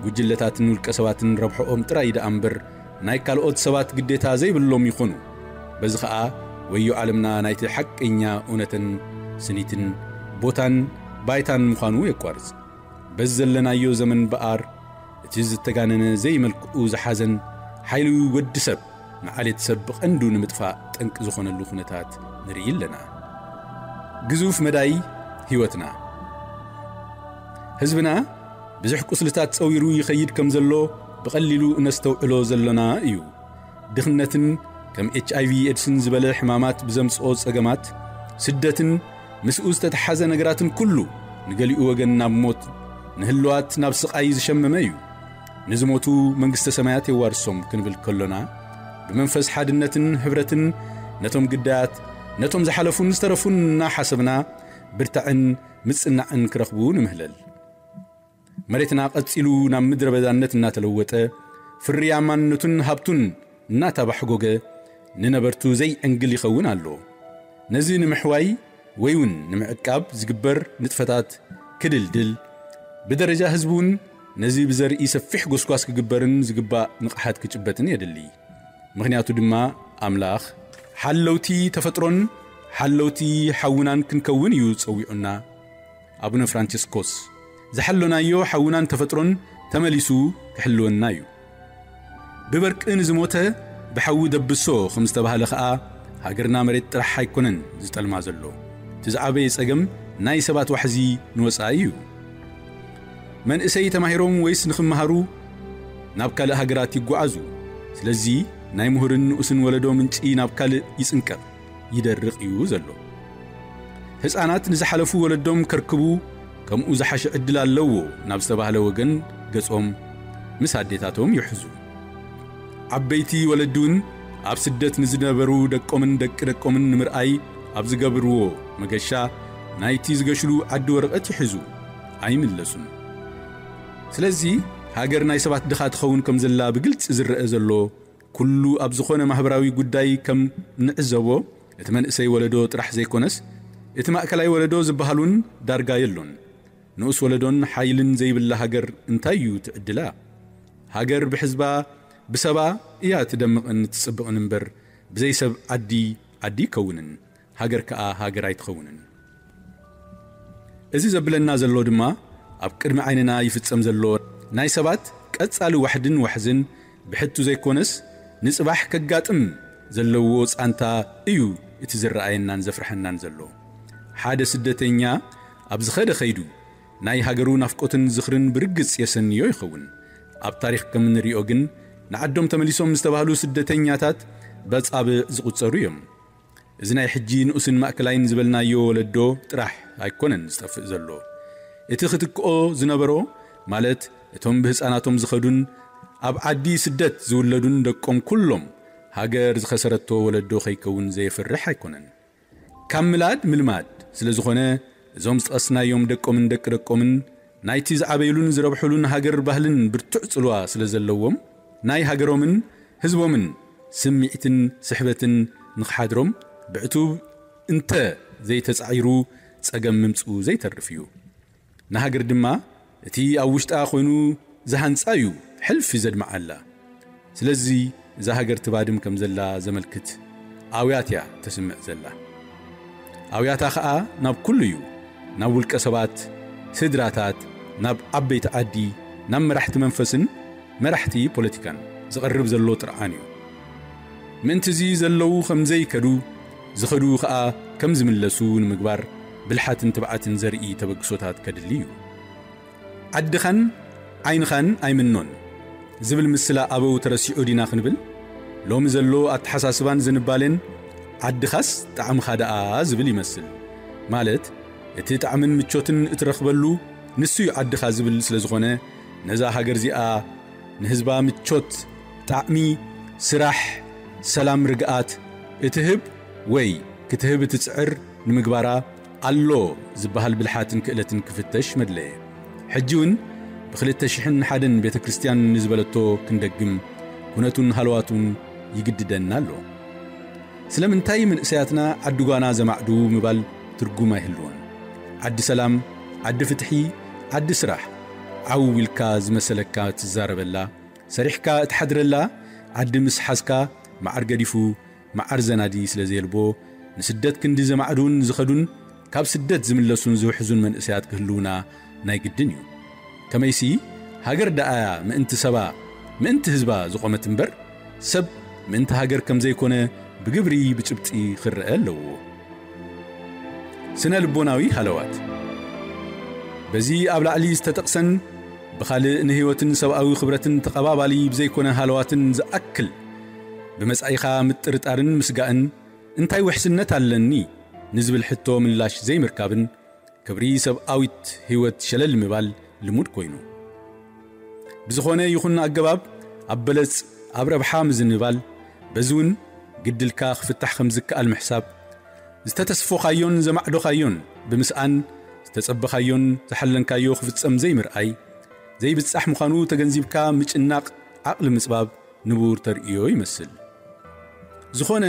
ጉጅለታትን ውልቀ ሰባትን ረብሖኦም ጥራይ ደኣ እምበር ናይ ካልኦት ሰባት ግዴታ ዘይብሎም ይኾኑ። በዚ ኸኣ ወዮ ዓለምና ናይቲ ሓቀኛ እውነትን ስኒትን ቦታን ባይታን ምዃኑ የቋርጽ። በዚ ዘለናዮ ዘመን በኣር እቲ ዝተጋነነ ዘይመልክዑ ዝሓዘን ሓይሊ ወዲ ሰብ ንዓሌት ሰብ ብቐንዱ ንምጥፋእ ጠንቂ ዝኾነሉ ኩነታት ንርኢ ኣለና። ግዙፍ መዳይ ህይወትና። ህዝብና ብዙሕ ቁስልታት ጸዊሩ ይኸይድ ከም ዘሎ ብቐሊሉ እነስተውዕሎ ዘሎና እዩ። ድኽነትን ከም ኤች ኣይ ቪ ኤድስን ዝበለ ሕማማት ብዘምጽኦ ጸገማት፣ ስደትን ምስኡ ዝተተሓዘ ነገራትን ኩሉ ንገሊኡ ወገን ናብ ሞት፣ ንህልዋት ናብ ስቓይ ዝሸመመ እዩ። ንዝሞቱ መንግስተ ሰማያት የዋርሶም ክንብል ከሎና፣ ብመንፈስ ሓድነትን ህብረትን ነቶም ግዳያት፣ ነቶም ዝሓለፉን ዝተረፉን እናሓሰብና ብርታዕን ምጽናዕን ክረኽቡ ንምህለል። መሬትና ቀጺሉ ናብ ምድረ በዳነት እናተለወጠ፣ ፍርያማነቱን ሃብቱን እናተባሕጎገ፣ ንነበርቱ ዘይዕንግል ይኸውን ኣሎ። ነዚ ንምሕዋይ ወይ እውን ንምዕቃብ ዝግበር ንጥፈታት ክድልድል፣ ብደረጃ ህዝቢ እውን ነዚ ብዘርኢ ሰፊሕ ጎስጓስ ክግበርን ዝግባእ ንቕሓት ክጭበጥን የድሊ። ምኽንያቱ ድማ ኣምላኽ ሓለውቲ ተፈጥሮን ሓለውቲ ሓውናን ክንከውን እዩ ጸዊዑና። ኣቡነ ፍራንቸስኮስ፣ ዝሓሎናዮ ሓውናን ተፈጥሮን ተመሊሱ ክሕልወና እዩ። ብበርቂ ንዝሞተ ብሓዊ ደብሶ ከም ዝተባህለ ኸኣ፣ ሃገርና መሬት ጥራሕ ኣይኮነን ዝጠልማ ዘሎ። እቲ ዝዓበየ ጸገም ናይ ሰባት ዋሕዚ ንወጻኢ እዩ። መንእሰይ ተማሂሮም ወይስ ንኽመሃሩ ናብ ካልእ ሃገራት ይጓዓዙ። ስለዚ ናይ ምሁርን ንኡስን ወለዶ ምንጪ ናብ ካልእ ይጽንቀቕ፣ ይደርቕ እዩ ዘሎ። ህጻናት ንዝሓለፉ ወለዶም ከርክቡ ከምኡ ዝሓሸ ዕድል ኣለዎ ናብ ዝተባህለ ወገን ገጾም ምስ ኣዴታቶም ይሕዙ። ዓበይቲ ወለዲ እውን ኣብ ስደት ንዝነበሩ ደቆምን ደቂ ደቆምን ንምርኣይ ኣብ ዝገብርዎ መገሻ ናይቲ ዝገሽሉ ዓዲ ወረቐት ይሕዙ፣ ኣይምለሱን። ስለዚ ሃገር ናይ ሰባት ድኻ ትኸውን ከም ዘላ ብግልጺ ዝረአ ዘሎ ኩሉ ኣብ ዝኾነ ማህበራዊ ጉዳይ ከም ንዕዘቦ፣ እቲ መንእሰይ ወለዶ ጥራሕ ዘይኮነስ፣ እቲ ማእከላይ ወለዶ ዝበሃል እውን ዳርጋ የሎን። ንኡስ ወለዶን ሓይልን ዘይብላ ሃገር እንታይ እዩ ትዕድላ? ሃገር ብሕዝባ ብሰባ እያ ትደምቕን ትጽብቕን እምበር፣ ብዘይ ሰብ ዓዲ ዓዲ ይከውንን፣ ሃገር ከኣ ሃገር ኣይትኸውንን። እዚ ዘብለና ዘሎ ድማ፣ ኣብ ቅድሚ ዓይንና ይፍጸም ዘሎ ናይ ሰባት ቀጻሊ ዋሕድን ዋሕዝን ብሕቱ ዘይኮነስ፣ ንጽባሕ ከጋጥም ዘለዎ ጻንታ እዩ እቲ ዝረኣየናን ዘፍርሐናን ዘሎ። ሓደ ስደተኛ ኣብ ዝኸደ ኸይዱ፣ ናይ ሃገሩ ናፍቆትን ዝኽርን ብርግጽ የሰንዮ ይኸውን። ኣብ ታሪኽ ከም እንሪኦ ግን፣ ንዓዶም ተመሊሶም ዝተባህሉ ስደተኛታት በጻብዕ ዝቑጸሩ እዮም። እዚ ናይ ሕጂ ንኡስን ማእከላይን ዝበልናዮ ወለዶ ጥራሕ ኣይኮነን ዝጠፍእ ዘሎ። እቲ ክትክኦ ዝነበሮ፣ ማለት እቶም ብህጻናቶም ዝኸዱን ኣብ ዓዲ ስደት ዝውለዱን ደቆም ኩሎም፣ ሃገር ዝኸሰረቶ ወለዶ ከይከውን ዘየፍርሕ ኣይኮነን። ካብ ምላድ ምልማድ ስለ ዝኾነ፣ እዞም ዝጠቐስናዮም ደቆምን ደቂ ደቆምን ናይቲ ዝዓበይሉን ዝረብሑሉን ሃገር ባህልን ብርቱዕ ጽልዋ ስለ ዘለዎም፣ ናይ ሃገሮምን ህዝቦምን ስምዒትን ስሕበትን ንኽሓድሮም ብዕቱብ እንተ ዘይተጻዒሩ ጸገም ምምጽኡ ዘይተርፍ እዩ። ንሃገር ድማ እቲ ኣብ ውሽጣ ኮይኑ ዝሃንጻ እዩ ሕልፊ ዘድምዓላ። ስለዚ እዛ ሃገር ትባድም ከም ዘላ ዘመልክት ኣውያት እያ ተስምዕ ዘላ። ኣውያታ ኸኣ ናብ ኩሉ እዩ፣ ናብ ውልቀ ሰባት፣ ስድራታት፣ ናብ ዓበይቲ ዓዲ፣ ናብ መራሕቲ መንፈስን መራሕቲ ፖለቲካን ዝቐርብ ዘሎ ጥርዓን እዩ። ምእንቲ እዚ ዘለዉ ከም ዘይከዱ፣ ዝኸዱ ኸኣ ከም ዝምለሱ ንምግባር ብልሓትን ትብዓትን ዘርኢ ተበግሶታት ከድሊ እዩ። ዓድኻን ዓይንኻን ኣይምኖን ዝብል ምስላ ኣበው ተረሲዑ ዲና ክንብል? ሎሚ ዘሎ ኣተሓሳስባን ዝንባሌን ዓድኻስ ጣዕምኻ ደኣ ዝብል ይመስል። ማለት እቲ ጣዕምን ምቾትን እትረኽበሉ ንሱ እዩ ዓድኻ ዝብል ስለ ዝኾነ፣ ነዛ ሃገር እዚኣ ንህዝባ ምቾት፣ ጣዕሚ፣ ስራሕ፣ ሰላም፣ ርግኣት እትህብ ወይ ክትህብ እትጽዕር ንምግባራ ኣሎ ዝበሃል ብልሓትን ክእለትን ክፍተሽ መድለየ። ሕጂ እውን ብክልተ ሽሕን ሓደን ቤተ ክርስቲያን ንዝበለቶ ክንደግም ኩነቱን ሃለዋቱን ይግድደና ኣሎ። ስለምንታይ መንእሰያትና ዓዲ ጓና ዘማዕዱ ምባል ትርጉም ኣይህልዎን። ዓዲ ሰላም፣ ዓዲ ፍትሒ፣ ዓዲ ስራሕ፣ ዓው ኢልካ ዝመሰለካ ትዛረበላ፣ ሰሪሕካ እትሓድረላ ዓዲ ምስ ሓዝካ መዓር ገዲፉ መዓር ዘናዲ ስለ ዘየልቦ፣ ንስደት ክንዲ ዘማዕዱን ዝኸዱን ካብ ስደት ዝምለሱን ዝውሕዙን መንእሰያት ክህልዉና ናይ ግድን እዩ። ከመይሲ፣ ሃገር ደኣያ ምእንቲ ሰባ፣ ምእንቲ ህዝባ ዝቖመት እምበር፣ ሰብ ምእንቲ ሃገር ከም ዘይኮነ ብግብሪ ብጭብጢ ክረአ ኣለዎ። ስነ ልቦናዊ ሃለዋት። በዚ ኣብ ላዕሊ ዝተጠቕሰን ብኻልእ ንህይወትን ሰብኣዊ ክብረትን ተቐባባሊ ብዘይኮነ ሃለዋትን ዝኣክል፣ ብመጻኢኻ ምጥርጣርን ምስጋእን፣ እንታይ ውሕስነት ኣለኒ ንዝብል ሕቶ ምላሽ ዘይምርካብን፣ ክብሪ ሰብኣዊት ህይወት ሸለል ምባል ልሙድ ኮይኑ። ብዝኾነ ይኹን ኣገባብ ኣብ በለጽ፣ ኣብ ረብሓ ምዝንባል፣ በዚ እውን ግድልካ ክፍታሕ ከም ዝከኣል ምሕሳብ፣ ዝተተስፎኻዮን ዘማዕዶኻዮን ብምስኣን፣ ዝተጸበኻዮን ዝሓለንካዮ ክፍጸም ዘይምርኣይ፣ ዘይብጻሕ ምዃኑ ተገንዚብካ ምጭናቕ፣ ዓቕሊ ምጽባብ ንቡር ተርእዮ ይመስል። ዝኾነ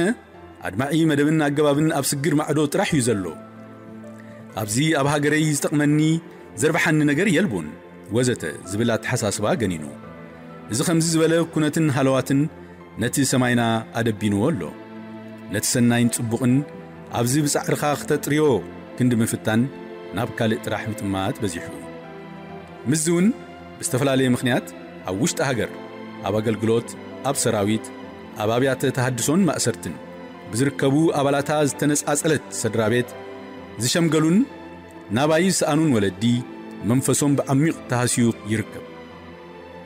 ኣድማዒ መደብን ኣገባብን ኣብ ስግር ማዕዶ ጥራሕ እዩ ዘሎ። ኣብዚ ኣብ ሃገረይ ዝጠቕመኒ ዘርብሓኒ ነገር የልቦን፣ ወዘተ ዝብል ኣተሓሳስባ ገኒኑ። እዚ ከምዚ ዝበለ ኩነትን ሃለዋትን ነቲ ሰማይና ኣደቢንዎ ኣሎ። ነቲ ሰናይን ጽቡቕን ኣብዚ ብጻዕርኻ ክተጥርዮ ክንዲ ምፍታን ናብ ካልእ ጥራሕ ምጥማት በዚሑ። ምስዚ እውን ብዝተፈላለየ ምኽንያት ኣብ ውሽጢ ሃገር፣ ኣብ ኣገልግሎት፣ ኣብ ሰራዊት፣ ኣብ ኣብያተ ተሃድሶን ማእሰርትን ብዝርከቡ ኣባላታ ዝተነጻጸለት ሰድራ ቤት ዝሸምገሉን ናባይ ዝሰኣኑን ወለዲ መንፈሶም ብዓሚቕ ተሃስዩ ይርከብ።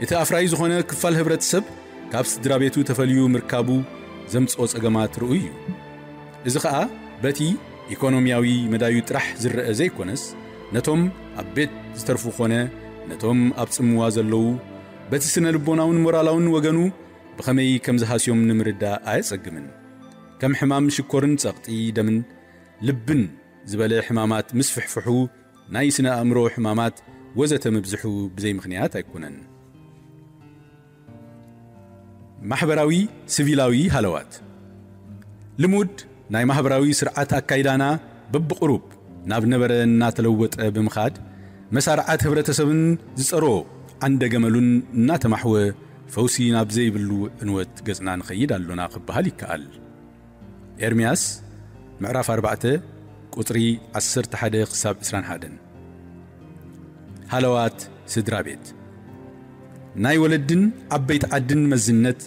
እቲ ኣፍራዪ ዝኾነ ክፋል ህብረተሰብ ካብ ስድራ ቤቱ ተፈልዩ ምርካቡ ዘምጽኦ ጸገማት ርኡይ እዩ። እዚ ኸኣ በቲ ኢኮኖሚያዊ መዳዩ ጥራሕ ዝረአ ዘይኮነስ፣ ነቶም ኣብ ቤት ዝተርፉ ኾነ ነቶም ኣብ ጽምዋ ዘለዉ፣ በቲ ስነ ልቦናውን ሞራላውን ወገኑ ብኸመይ ከም ዝሃስዮም ንምርዳእ ኣየጸግምን። ከም ሕማም ሽኮርን ጸቕጢ ደምን ልብን ዝበለ ሕማማት ምስፍሕፍሑ፣ ናይ ስነ ኣእምሮ ሕማማት ወዘተ ምብዝሑ ብዘይ ምኽንያት ኣይኮነን። ማሕበራዊ ሲቪላዊ ሃለዋት። ልሙድ ናይ ማሕበራዊ ስርዓት ኣካይዳና በብቕሩብ ናብ ነበረ እናተለወጠ ብምኻድ፣ መሳርዓት ህብረተሰብን ዝጸሮ ዓንደ ገመሉን እናተማሕወ፣ ፈውሲ ናብ ዘይብሉ ዕንወት ገጽና ንኸይድ ኣሎና ክበሃል ይከኣል። ኤርምያስ ምዕራፍ ኣርባዕተ ቁጽሪ ዓሰርተ ሓደ ክሳብ ዕስራን ሓደን። ሃለዋት ስድራ ቤት። ናይ ወለድን ዓበይቲ ዓድን መዝነት፣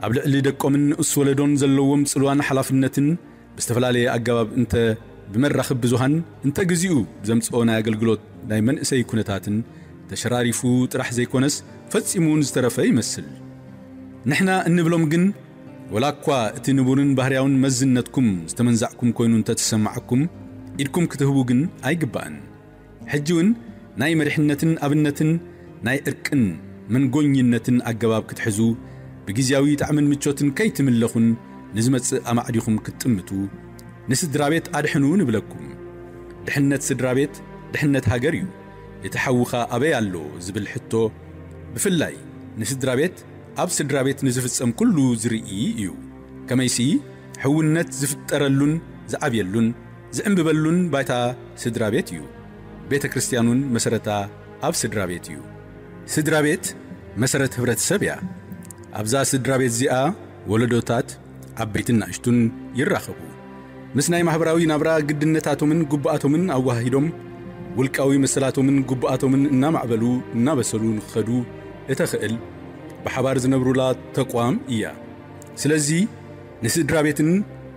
ኣብ ልዕሊ ደቆምን ንኡስ ወለዶን ዘለዎም ጽልዋን ሓላፍነትን ብዝተፈላለየ ኣገባብ እንተ ብመራኽብ ብዙሃን እንተ ግዚኡ ዘምጽኦ ናይ ኣገልግሎት ናይ መንእሰይ ኩነታትን ተሸራሪፉ ጥራሕ ዘይኮነስ ፈጺሙ እውን ዝተረፈ ይመስል። ንሕና እንብሎም ግን፣ ወላ እኳ እቲ ንቡርን ባህርያውን መዝነትኩም ዝተመንዛዕኩም ኮይኑ እንተተሰማዓኩም፣ ኢድኩም ክትህቡ ግን ኣይግባእን። ሕጂ እውን ናይ መሪሕነትን ኣብነትን ናይ ዕርቅን መንጎኝነትን ኣገባብ ክትሕዙ፣ ብግዜያዊ ጣዕምን ምቾትን ከይትምለኹን ንዝመጽእ ኣማዕዲኹም ክትጥምቱ፣ ንስድራ ቤት ኣድሕኑ ንብለኩም። ድሕነት ስድራ ቤት ድሕነት ሃገር እዩ። እቲ ሓውኻ ኣበይ ኣሎ ዝብል ሕቶ ብፍላይ ንስድራ ቤት ኣብ ስድራ ቤት ንዝፍጸም ኩሉ ዝርኢ እዩ። ከመይሲ ሕውነት ዝፍጠረሉን ዝዓብየሉን ዝዕምብበሉን ባይታ ስድራ ቤት እዩ። ቤተ ክርስቲያን እውን መሰረታ ኣብ ስድራ ቤት እዩ። ስድራ ቤት መሰረት ህብረተሰብ እያ። ኣብዛ ስድራ ቤት እዚኣ ወለዶታት ዓበይትን ንኣሽቱን ይራኸቡ። ምስ ናይ ማህበራዊ ናብራ ግድነታቶምን ግቡኣቶምን ኣወሃሂዶም፣ ውልቃዊ መሰላቶምን ግቡኣቶምን እናማዕበሉ እናበሰሉ ንክኸዱ እተኽእል ብሓባር ዝነብሩላ ተቋም እያ። ስለዚ ንስድራ ቤትን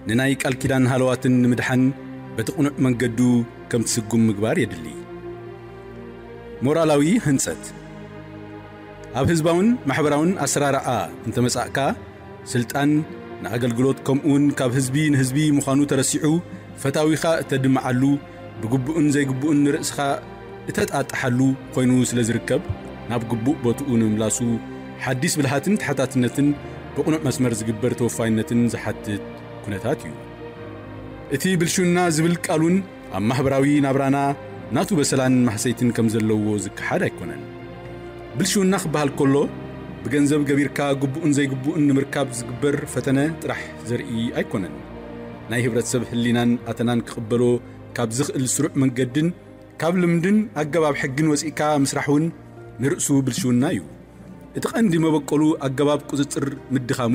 ንናይ ቃል ኪዳን ሃለዋትን ንምድሓን በቲ ቅኑዕ መንገዱ ከም ትስጉም ምግባር የድሊ። ሞራላዊ ህንጸት። ኣብ ህዝባውን ማሕበራውን ኣሰራርዓ እንተመጻእካ፣ ስልጣን ንኣገልግሎት ከምኡውን ካብ ህዝቢ ንህዝቢ ምዃኑ ተረሲዑ፣ ፈታዊኻ እተድምዓሉ፣ ብግቡእን ዘይግቡእን ንርእስኻ እተጣጥሓሉ ኮይኑ ስለ ዝርከብ፣ ናብ ግቡእ ቦትኡ ንምምላሱ ሓዲስ ብልሃትን ተሓታትነትን ብቕኑዕ መስመር ዝግበር ተወፋይነትን ዝሓትት ኩነታት እዩ። እቲ ብልሽውና ዝብል ቃል እውን ኣብ ማሕበራዊ ናብራና ናቱ በሰላን ማህሰይትን ከም ዘለዎ ዝከሓድ ኣይኮነን። ብልሽውና ክበሃል ከሎ፣ ብገንዘብ ገቢርካ ግቡእን ዘይግቡእን ንምርካብ ዝግበር ፈተነ ጥራሕ ዘርኢ ኣይኮነን። ናይ ህብረተሰብ ህሊናን ኣተናን ክቕበሎ ካብ ዝኽእል ስሩዕ መንገድን ካብ ልምድን ኣገባብ ሕግን ወፂእካ ምስራሕ እውን ንርእሱ ብልሽውና እዩ። እቲ ቀንዲ መበቆሉ ኣገባብ ቁፅፅር ምድኻሙ፣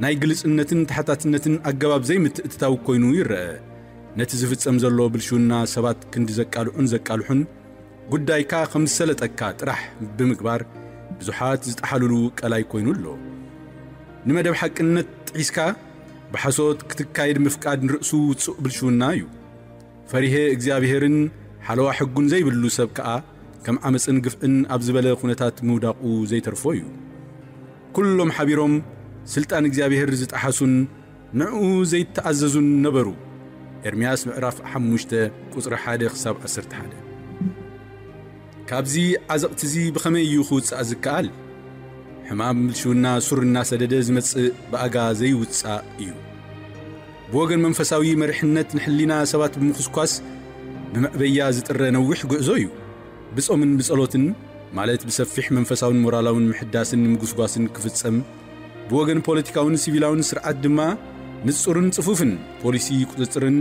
ናይ ግልፅነትን ተሓታትነትን ኣገባብ ዘይምትእትታው ኮይኑ ይረአ። ነቲ ዝፍጸም ዘሎ ብልሽውና ሰባት ክንዲ ዘቃልዑን ዘቃልሑን፣ ጉዳይካ ከም ዝሰለጠካ ጥራሕ ብምግባር ብዙሓት ዝጠሓሉሉ ቀላይ ኮይኑ ኣሎ። ንመደብ ሓቅነት ጥሒስካ ብሓሶት ክትካየድ ምፍቃድ ንርእሱ ውጹእ ብልሽውና እዩ። ፈሪሄ እግዚኣብሔርን ሓለዋ ሕጉን ዘይብሉ ሰብ ከኣ ከም ዓመፅን ግፍዕን ኣብ ዝበለ ኩነታት ምውዳቑ ዘይተርፎ እዩ። ኩሎም ሓቢሮም ስልጣን እግዚኣብሔር ዝጠሓሱን ንዕኡ ዘይተኣዘዙን ነበሩ። ኤርምያስ ምዕራፍ ሓሙሽተ ቁጽሪ ሓደ ክሳብ ዓሰርተ ሓደ። ካብዚ ዓዘቕቲ እዚ ብኸመይ እዩ ክውጻእ ዝከኣል? ሕማም ብልሽውና ሱር እናሰደደ ዝመጽእ ብኣጋ ዘይውጻእ እዩ። ብወገን መንፈሳዊ መሪሕነት ንሕሊና ሰባት ብምኹስኳስ ብመዕበያ ዝጥረ ነዊሕ ጉዕዞ እዩ። ብጾምን ብጸሎትን፣ ማለት ብሰፊሕ መንፈሳውን ሞራላውን ምሕዳስን ምጉስጓስን ክፍጸም፣ ብወገን ፖለቲካውን ሲቪላውን ስርዓት ድማ ንጹርን ጽፉፍን ፖሊሲ ቁጽጽርን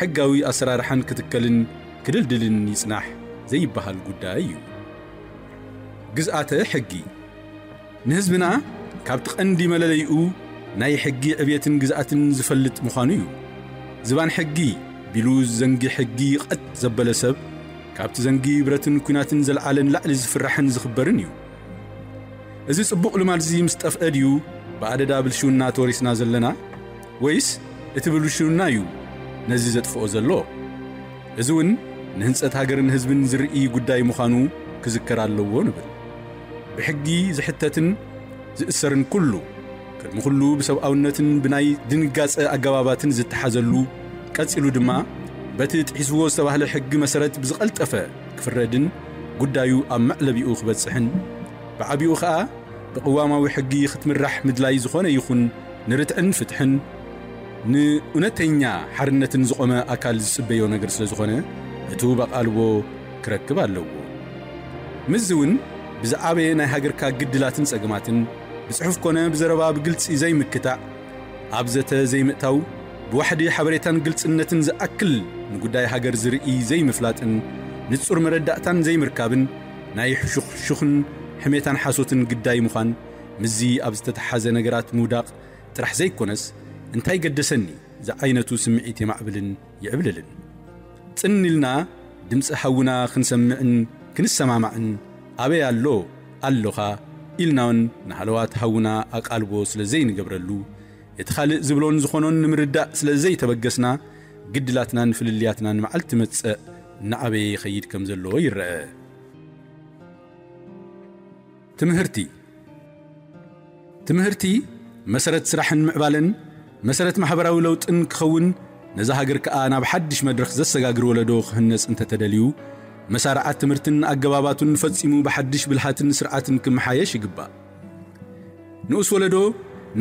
ሕጋዊ ኣሰራርሓን ክትከልን ክድልድልን ይጽናሕ ዘይበሃል ጉዳይ እዩ። ግዝኣተ ሕጊ ንህዝብና ካብቲ ቀንዲ መለለይኡ ናይ ሕጊ ዕብየትን ግዝኣትን ዝፈልጥ ምዃኑ እዩ። ዝባን ሕጊ ቢሉ ዘንጊ ሕጊ ቀጥ ዘበለ ሰብ፣ ካብቲ ዘንጊ ብረትን ኲናትን ዘለዓለ ንላዕሊ ዝፍራሕን ዝኽበርን እዩ። እዚ ጽቡቕ ልማድ እዚ ምስ ጠፍአ ድዩ ብኣደዳ ብልሽውና ተወሪስና ዘለና? ወይስ እቲ ብልሽውና እዩ ነዚ ዘጥፍኦ ዘሎ? እዚ እውን ንህንጸት ሃገርን ህዝብን ዝርኢ ጉዳይ ምዃኑ ክዝከር ኣለዎ ንብል። ብሕጊ ዝሕተትን ዝእሰርን ኩሉ፣ ቅድሚ ኩሉ ብሰብኣውነትን ብናይ ድንጋጸ ኣገባባትን ዝተሓዘሉ፣ ቀጺሉ ድማ በቲ ጥሒስዎ ዝተባህለ ሕጊ መሰረት ብዝቐልጠፈ ክፍረድን ጉዳዩ ኣብ መዕለቢኡ ክበጽሕን፣ ብዓቢኡ ኸኣ ብቅዋማዊ ሕጊ ክትምራሕ ምድላይ ዝኾነ ይኹን ንርትዕን ፍትሕን ንእውነተኛ ሓርነትን ዝቖመ ኣካል ዝጽበዮ ነገር ስለ ዝኾነ፣ እቱ ኣቓልቦ ክረክብ ኣለዎ። ምስዚ እውን ብዝዓበየ ናይ ሃገርካ ግድላትን ጸገማትን ብጽሑፍ ኮነ ብዘረባ ብግልጺ ዘይምክታዕ፣ ኣብ ዘተ ዘይምእታው፣ ብዋሕዲ ሓበሬታን ግልጽነትን ዝኣክል ንጉዳይ ሃገር ዝርኢ ዘይምፍላጥን ንጹር መረዳእታን ዘይምርካብን ናይ ሕሹኽሹኽን ሕሜታን ሓሶትን ግዳይ ምዃን ምስዚ ኣብ ዝተተሓዘ ነገራት ምውዳቕ ጥራሕ ዘይኮነስ፣ እንታይ ገደሰኒ ዝዓይነቱ ስምዒት የማዕብልን የዕብልልን። ጽን ኢልና ድምጺ ሓውና ክንሰምዕን ክንሰማማዕን፣ ኣበይ ኣሎ ኣለኻ ኢልናውን ንሃለዋት ሓውና ኣቓልቦ ስለ ዘይንገብረሉ፣ እቲ ካልእ ዝብሎን ዝኾኖን ንምርዳእ ስለ ዘይተበገስና፣ ግድላትናን ፍልልያትናን መዓልቲ መጸእ እናዓበየ ይኸይድ ከም ዘሎ ይረአ። ትምህርቲ። ትምህርቲ መሰረት ስራሕን ምዕባለን፣ መሰረት ማሕበራዊ ለውጥን ክኸውን፣ ነዛ ሃገር ከኣ ናብ ሓድሽ መድረኽ ዘሰጋግር ወለዶ ክህነጽ እንተተደልዩ፣ መሳርዓት ትምህርትን ኣገባባቱን ፈጺሙ ብሓድሽ ብልሃትን ስርዓትን ክመሓየሽ ይግባእ። ንኡስ ወለዶ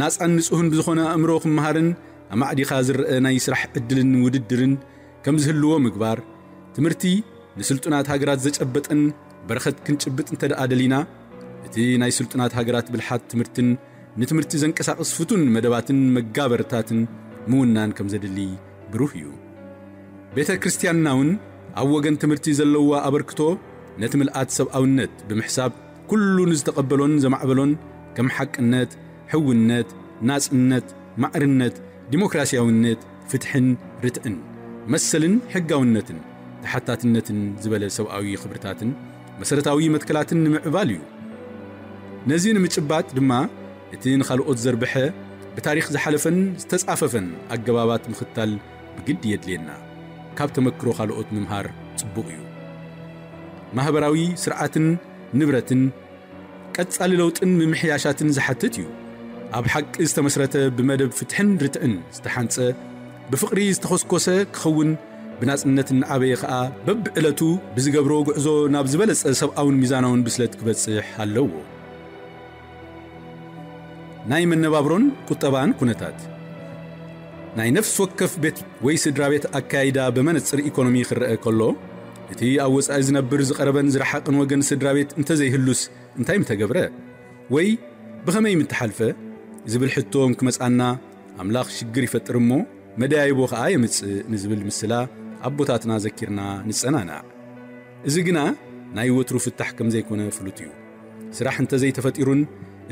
ናጻን ንጹህን ብዝኾነ ኣእምሮ ክመሃርን ኣማዕዲኻ ዝረአ ናይ ስራሕ ዕድልን ውድድርን ከም ዝህልዎ ምግባር፣ ትምህርቲ ንስልጡናት ሃገራት ዘጨበጠን በረኸት ክንጭብጥ እንተ ደኣ ደሊና፣ እቲ ናይ ስልጡናት ሃገራት ብልሓት ትምህርትን ንትምህርቲ ዘንቀሳቕስ ፍቱን መደባትን መጋበርታትን ምውናን ከም ዘድሊ ብሩህ እዩ። ቤተ ክርስቲያንና እውን ኣብ ወገን ትምህርቲ ዘለዋ ኣበርክቶ ነቲ ምልኣት ሰብኣውነት ብምሕሳብ፣ ኩሉ ንዝተቐበሎን ዘማዕበሎን ከም ሓቅነት፣ ሕውነት፣ ናጽነት፣ ማዕርነት፣ ዲሞክራሲያውነት፣ ፍትሕን ርትዕን፣ መሰልን ሕጋውነትን፣ ተሓታትነትን ዝበለ ሰብኣዊ ክብርታትን መሰረታዊ መትከላትን ንምዕባል እዩ። ነዚ ንምጭባጥ ድማ እቲ ንኻልኦት ዘርብሐ ብታሪኽ ዝሓለፈን ዝተጻፈፈን ኣገባባት ምኽታል ብግዲ የድልየና። ካብ ተመክሮ ካልኦት ምምሃር ጽቡቕ እዩ። ማህበራዊ ስርዓትን ንብረትን ቀጻሊ ለውጥን ምምሕያሻትን ዝሓትት እዩ። ኣብ ሓቂ ዝተመስረተ ብመደብ ፍትሕን ርትዕን ዝተሓንጸ ብፍቕሪ ዝተኾስኮሰ ክኸውን ብናጽነት እናዓበየ ኸኣ በብዕለቱ ብዝገብሮ ጉዕዞ ናብ ዝበለጸ ሰብኣውን ሚዛናውን ብስለት ክበጽሕ ኣለዎ። ናይ መነባብሮን ቁጠባን ኩነታት ናይ ነፍሲ ወከፍ ቤት ወይ ስድራ ቤት ኣካያይዳ ብመነጽር ኢኮኖሚ ክረአ ከሎ እቲ ኣብ ወጻኢ ዝነብር ዝቐረበን ዝረሓቕን ወገን ስድራ ቤት እንተዘይህሉስ እንታይ ምተገብረ ወይ ብኸመይ ምተሓልፈ ዝብል ሕቶ እንክመጽኣና ኣምላኽ ሽግር ይፈጥር እሞ መደያይቦ ኸኣ የምጽእ ንዝብል ምስላ ኣቦታትና ዘኪርና ንጸናናዕ። እዚ ግና ናይ ወትሩ ፍታሕ ከም ዘይኮነ ፍሉጥ እዩ። ስራሕ እንተዘይተፈጢሩን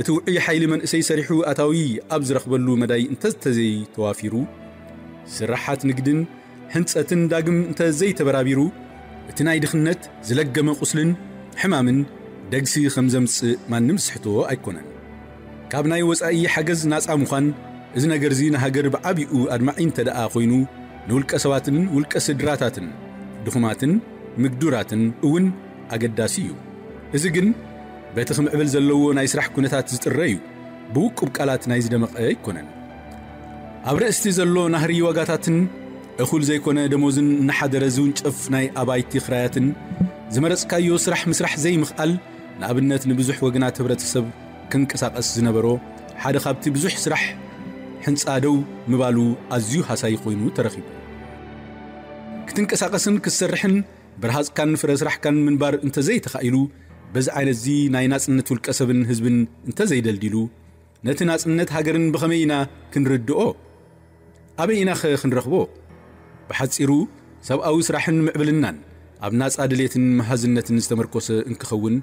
እቲ ውዑይ ሓይሊ መንእሰይ ሰሪሑ ኣታዊ ኣብ ዝረኽበሉ መዳይ እንተዘይተዋፊሩ ስራሓት ንግድን ሕንጸትን ዳግም እንተዘይተበራቢሩ እቲ ናይ ድኽነት ዝለገመ ቁስልን ሕማምን ደግሲ ከም ዘምጽእ ማንም ዝስሕቶ ኣይኮነን። ካብ ናይ ወጻኢ ሓገዝ ናጻ ምዃን እዚ ነገርዚ ንሃገር ብዓቢኡ ኣድማዒ እንተ ደኣ ኮይኑ ንውልቀ ሰባትን ውልቀ ስድራታትን ድኹማትን ምግዱራትን እውን ኣገዳሲ እዩ። እዚ ግን በቲ ክምዕብል ዘለዎ ናይ ስራሕ ኩነታት ዝጥረ እዩ። ብውቁብ ቃላት ናይ ዝደመቐ ኣይኮነን። ኣብ ርእስቲ ዘሎ ናህሪ ዋጋታትን እኹል ዘይኮነ ደሞዝን እናሓደረ ዝውንጨፍ ናይ ኣባይቲ ክራያትን ዝመረጽካዮ ስራሕ ምስራሕ ዘይምኽኣል ንኣብነት ንብዙሕ ወገናት ህብረተሰብ ክንቀሳቐስ ዝነበሮ ሓደ ካብቲ ብዙሕ ስራሕ ሕንጻ ደው ምባሉ ኣዝዩ ሃሳይ ኮይኑ ተረኺቡ። ክትንቀሳቐስን ክትሰርሕን ብርሃጽካን ፍረ ስራሕካን ምንባር እንተዘይተኻኢሉ በዚ ዓይነትዚ ናይ ናጽነት ውልቀ ሰብን ህዝብን እንተዘይደልዲሉ ነቲ ናጽነት ሃገርን ብኸመይ ኢና ክንርድኦ? ኣበይ ኢናኸ ክንረኽቦ? ብሓጺሩ ሰብኣዊ ስራሕን ምዕብልናን ኣብ ናጻ ድሌትን መሃዝነትን ዝተመርኮሰ እንክኸውን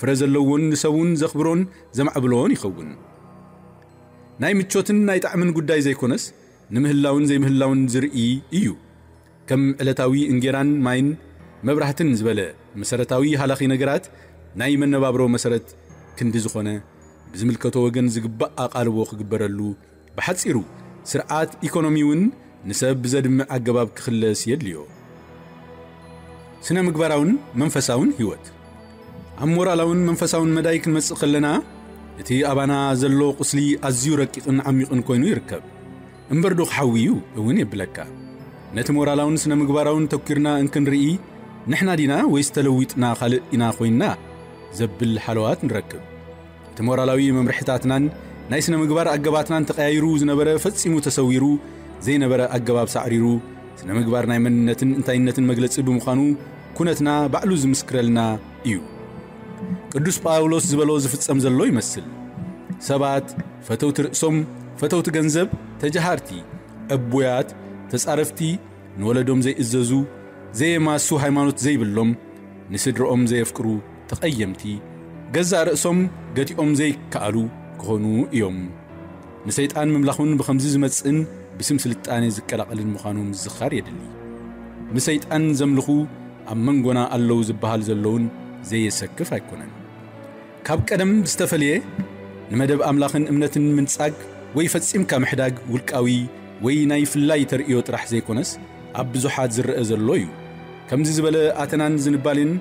ፍረ ዘለዎን ንሰቡን ዘኽብሮን ዘማዕብሎን ይኸውን። ናይ ምቾትን ናይ ጣዕምን ጉዳይ ዘይኮነስ ንምህላውን ዘይምህላውን ዝርኢ እዩ። ከም ዕለታዊ እንጌራን ማይን መብራህትን ዝበለ መሰረታዊ ሃላኺ ነገራት ናይ መነባብሮ መሰረት ክንዲ ዝኾነ ብዝምልከቶ ወገን ዝግባእ ኣቓልቦ ክግበረሉ ብሓጺሩ ስርዓት ኢኮኖሚ እውን ንሰብ ብዘድምዕ ኣገባብ ክኽለስ የድልዮ። ስነ ምግባራውን መንፈሳውን ህይወት ኣብ ሞራላውን መንፈሳውን መዳይ ክንመጽእ ከለና እቲ ኣባና ዘሎ ቁስሊ ኣዝዩ ረቂቕን ዓሚቕን ኮይኑ ይርከብ። እምበር ዶ ክሓዊ እዩ እውን የብለካ። ነቲ ሞራላውን ስነ ምግባራውን ተኪርና እንክንርኢ ንሕና ዲና ወይስ ተለዊጥና ካልእ ኢና ኮይንና ዘብል ሓለዋት ንረክብ። እቲ ሞራላዊ መምርሕታትናን ናይ ስነ ምግባር ኣገባትናን ተቐያይሩ ዝነበረ ፈጺሙ ተሰዊሩ ዘይነበረ ኣገባብ ሳዕሪሩ ስነ ምግባር ናይ መንነትን እንታይነትን መግለጺ ብምዃኑ ኩነትና ባዕሉ ዝምስክረልና እዩ። ቅዱስ ጳውሎስ ዝበሎ ዝፍጸም ዘሎ ይመስል። ሰባት ፈተውቲ ርእሶም፣ ፈተውቲ ገንዘብ፣ ተጃሃርቲ፣ ዕቡያት፣ ተጻረፍቲ፣ ንወለዶም ዘይእዘዙ፣ ዘየማሱ ሃይማኖት ዘይብሎም፣ ንስድርኦም ዘየፍቅሩ፣ ተቐየምቲ፣ ገዛእ ርእሶም ገቲኦም ዘይከኣሉ ክኾኑ እዮም። ንሰይጣን ምምላኹን ብኸምዚ ዝመጽእን ብስም ስልጣኔ ዝቀላቐልን ምዃኑ ምዝኻር የድሊ። ንሰይጣን ዘምልኹ ኣብ መንጎና ኣለዉ ዝበሃል ዘለውን ዘየሰክፍ ኣይኮነን። ካብ ቀደም ዝተፈልየ ንመደብ ኣምላኽን እምነትን ምንጻግ ወይ ፈጺምካ ምሕዳግ ውልቃዊ ወይ ናይ ፍላይ ተርእዮ ጥራሕ ዘይኮነስ ኣብ ብዙሓት ዝረአ ዘሎ እዩ። ከምዚ ዝበለ ኣተናን ዝንባሌን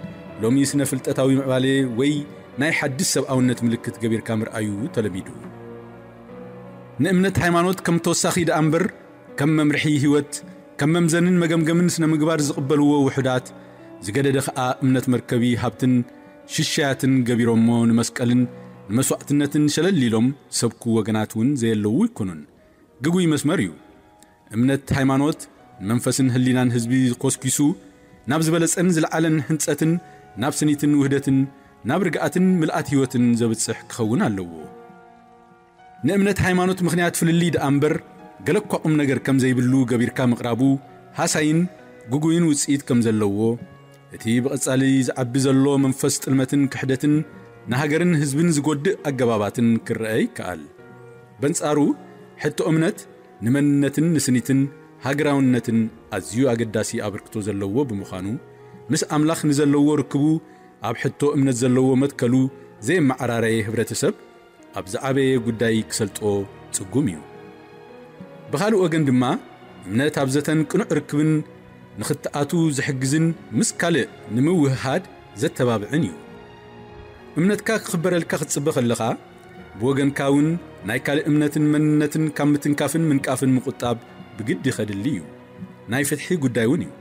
ሎሚ ስነ ፍልጠታዊ ምዕባሌ ወይ ናይ ሓድሽ ሰብኣውነት ምልክት ገቢርካ ምርኣዩ ተለሚዱ። ንእምነት ሃይማኖት ከም ተወሳኺ ደኣ እምበር ከም መምርሒ ህይወት ከም መምዘንን መገምገምን ስነ ምግባር ዝቕበልዎ ውሑዳት ዝገደደ ኸኣ እምነት መርከቢ ሃብትን ሽሻያትን ገቢሮሞ ንመስቀልን ንመስዋዕትነትን ሸለል ኢሎም ሰብኩ ወገናት እውን ዘየለዉ ኣይኮኑን። ግጉይ መስመር እዩ። እምነት ሃይማኖት ንመንፈስን ህሊናን ህዝቢ ኮስኪሱ ናብ ዝበለጸን ዝለዓለን ህንጸትን ናብ ስኒትን ውህደትን ናብ ርግኣትን ምልኣት ህይወትን ዘብጽሕ ክኸውን ኣለዎ። ንእምነት ሃይማኖት ምኽንያት ፍልልይ ደኣ እምበር ገለ እኳ ቁም ነገር ከም ዘይብሉ ገቢርካ ምቕራቡ ሃሳይን ግጉይን ውጽኢት ከም ዘለዎ እቲ ብቐጻሊ ዝዓቢ ዘሎ መንፈስ ጥልመትን ክሕደትን ንሃገርን ህዝብን ዝጎድእ ኣገባባትን ክረአ ይከኣል። በንጻሩ ሕቶ እምነት ንመንነትን ንስኒትን ሃገራውነትን ኣዝዩ ኣገዳሲ ኣበርክቶ ዘለዎ ብምዃኑ ምስ ኣምላኽ ንዘለዎ ርክቡ ኣብ ሕቶ እምነት ዘለዎ መትከሉ ዘየመዓራረየ ህብረተሰብ ኣብ ዝዓበየ ጉዳይ ክሰልጦ ጽጉም እዩ። ብኻልእ ወገን ድማ እምነት ኣብ ዘተን ቅኑዕ ርክብን ንኽትኣቱ ዝሕግዝን ምስ ካልእ ንምውህሃድ ዘተባብዕን እዩ። እምነትካ ክኽበረልካ ክትጽበ ከለኻ ብወገንካ እውን ናይ ካልእ እምነትን መንነትን ካብ ምትንካፍን ምንቃፍን ምቁጣብ ብግዲ ከድሊ እዩ። ናይ ፍትሒ ጉዳይ እውን እዩ።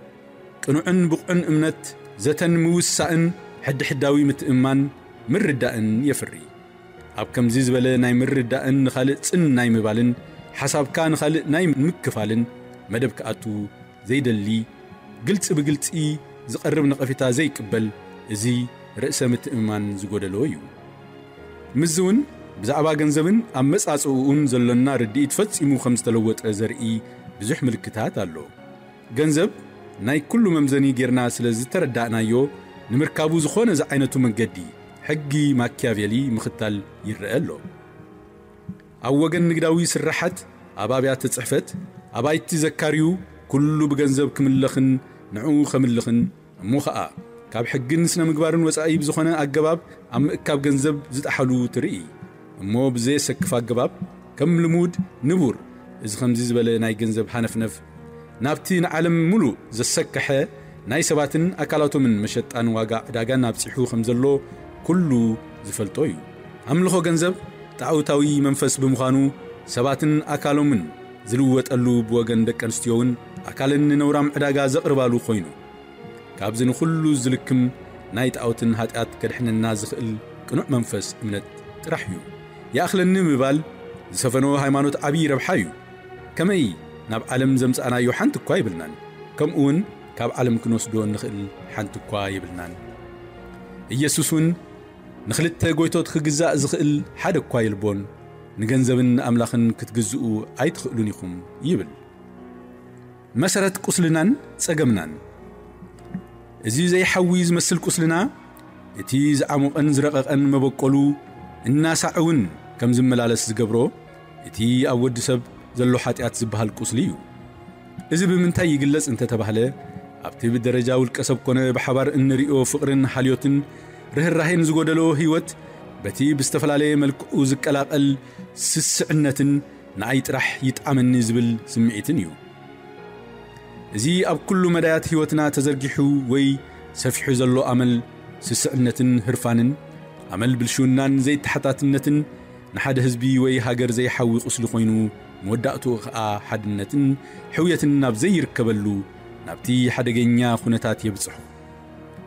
ቅኑዕን ብቑዕን እምነት ዘተን ምውሳእን ሕድሕዳዊ ምትእምማን ምርዳእን የፍሪ። ኣብ ከምዚ ዝበለ ናይ ምርዳእን ንኻልእ ጽን ናይ ምባልን ሓሳብካ ንኻልእ ናይ ምክፋልን መደብ ክኣቱ ዘይደሊ ግልጺ ብግልጺ ዝቐርብ ነቐፊታ ዘይቅበል እዚ ርእሰ ምትእምማን ዝጎደሎ እዩ። ምስዚ እውን ብዛዕባ ገንዘብን ኣብ መጻጽኡን ዘሎና ርድኢት ፈጺሙ ከም ዝተለወጠ ዘርኢ ብዙሕ ምልክታት ኣሎ። ገንዘብ ናይ ኩሉ መምዘኒ ጌርና ስለ ዝተረዳእናዮ ንምርካቡ ዝኾነ ዝዓይነቱ መንገዲ ሕጊ ማኪያቬሊ ምኽታል ይረአ ኣሎ። ኣብ ወገን ንግዳዊ ስራሓት ኣብ ኣብያተ ጽሕፈት ኣባይቲ ዘካርዩ ኩሉ ብገንዘብ ክምለኽን ንዕኡ ከምልኽን እሞ ኸኣ ካብ ሕግን ስነ ምግባርን ወጻኢ ብዝኾነ ኣገባብ ኣብ ምእካብ ገንዘብ ዝጠሓሉ ትርኢ። እሞ ብዘየሰክፍ ኣገባብ ከም ልሙድ ንቡር እዚ ከምዚ ዝበለ ናይ ገንዘብ ሃነፍነፍ ናብቲ ንዓለም ሙሉእ ዘሰከሐ ናይ ሰባትን ኣካላቶምን መሸጣን ዋጋ ዕዳጋን ኣብጺሑ ከም ዘሎ ኩሉ ዝፈልጦ እዩ። ኣምልኾ ገንዘብ ጣዖታዊ መንፈስ ብምዃኑ ሰባትን ኣካሎምን ዝልወጠሉ ብወገን ደቂ ኣንስትዮውን ኣካለን ንነውራም ዕዳጋ ዘቕርባሉ ኮይኑ ካብዚ ንኹሉ ዝልክም ናይ ጣዖትን ኃጢኣት ከድሕነና ዝኽእል ቅኑዕ መንፈስ እምነት ጥራሕ እዩ። ይኣኽለኒ ምባል ዝሰፈኖ ሃይማኖት ዓብዪ ረብሓ እዩ። ከመይ ናብ ዓለም ዘምጻእናዮ ሓንቲ እኳ የብልናን፣ ከምኡውን ካብ ዓለም ክንወስዶ እንኽእል ሓንቲ እኳ የብልናን። ኢየሱስ እውን ንኽልተ ጎይቶት ክግዛእ ዝኽእል ሓደ እኳ የልቦን፣ ንገንዘብን ንኣምላኽን ክትግዝኡ ኣይትኽእሉን ኢኹም ይብል። መሰረት ቁስልናን ጸገምናን። እዚ ዘይሓዊ ዝመስል ቁስልና፣ እቲ ዝዓሞቐን ዝረቐቐን መበቆሉ እናሳዕ እውን ከም ዝመላለስ ዝገብሮ፣ እቲ ኣብ ወዲ ሰብ ዘሎ ሓጢኣት ዝበሃል ቁስሊ እዩ። እዚ ብምንታይ ይግለጽ እንተተባህለ፣ ኣብቲ ብደረጃ ውልቀ ሰብ ኮነ ብሓባር እንርእዮ ፍቕርን ሓልዮትን ርህራሄን ዝጎደሎ ህይወት፣ በቲ ብዝተፈላለየ መልክዑ ዝቀላቐል ስስዕነትን ንኣይ ጥራሕ ይጥዓመኒ ዝብል ስምዒትን እዩ። እዚ ኣብ ኩሉ መዳያት ህይወትና ተዘርጊሑ ወይ ሰፊሑ ዘሎ ኣመል ስስዕነትን ህርፋንን፣ ኣመል ብልሽውናን ዘይተሓታትነትን ንሓደ ህዝቢ ወይ ሃገር ዘይሓዊ ቁስሊ ኮይኑ፣ መወዳእትኡ ኸኣ ሓድነትን ሕውየትን ናብ ዘይርከበሉ ናብቲ ሓደገኛ ኩነታት የብጽሖ።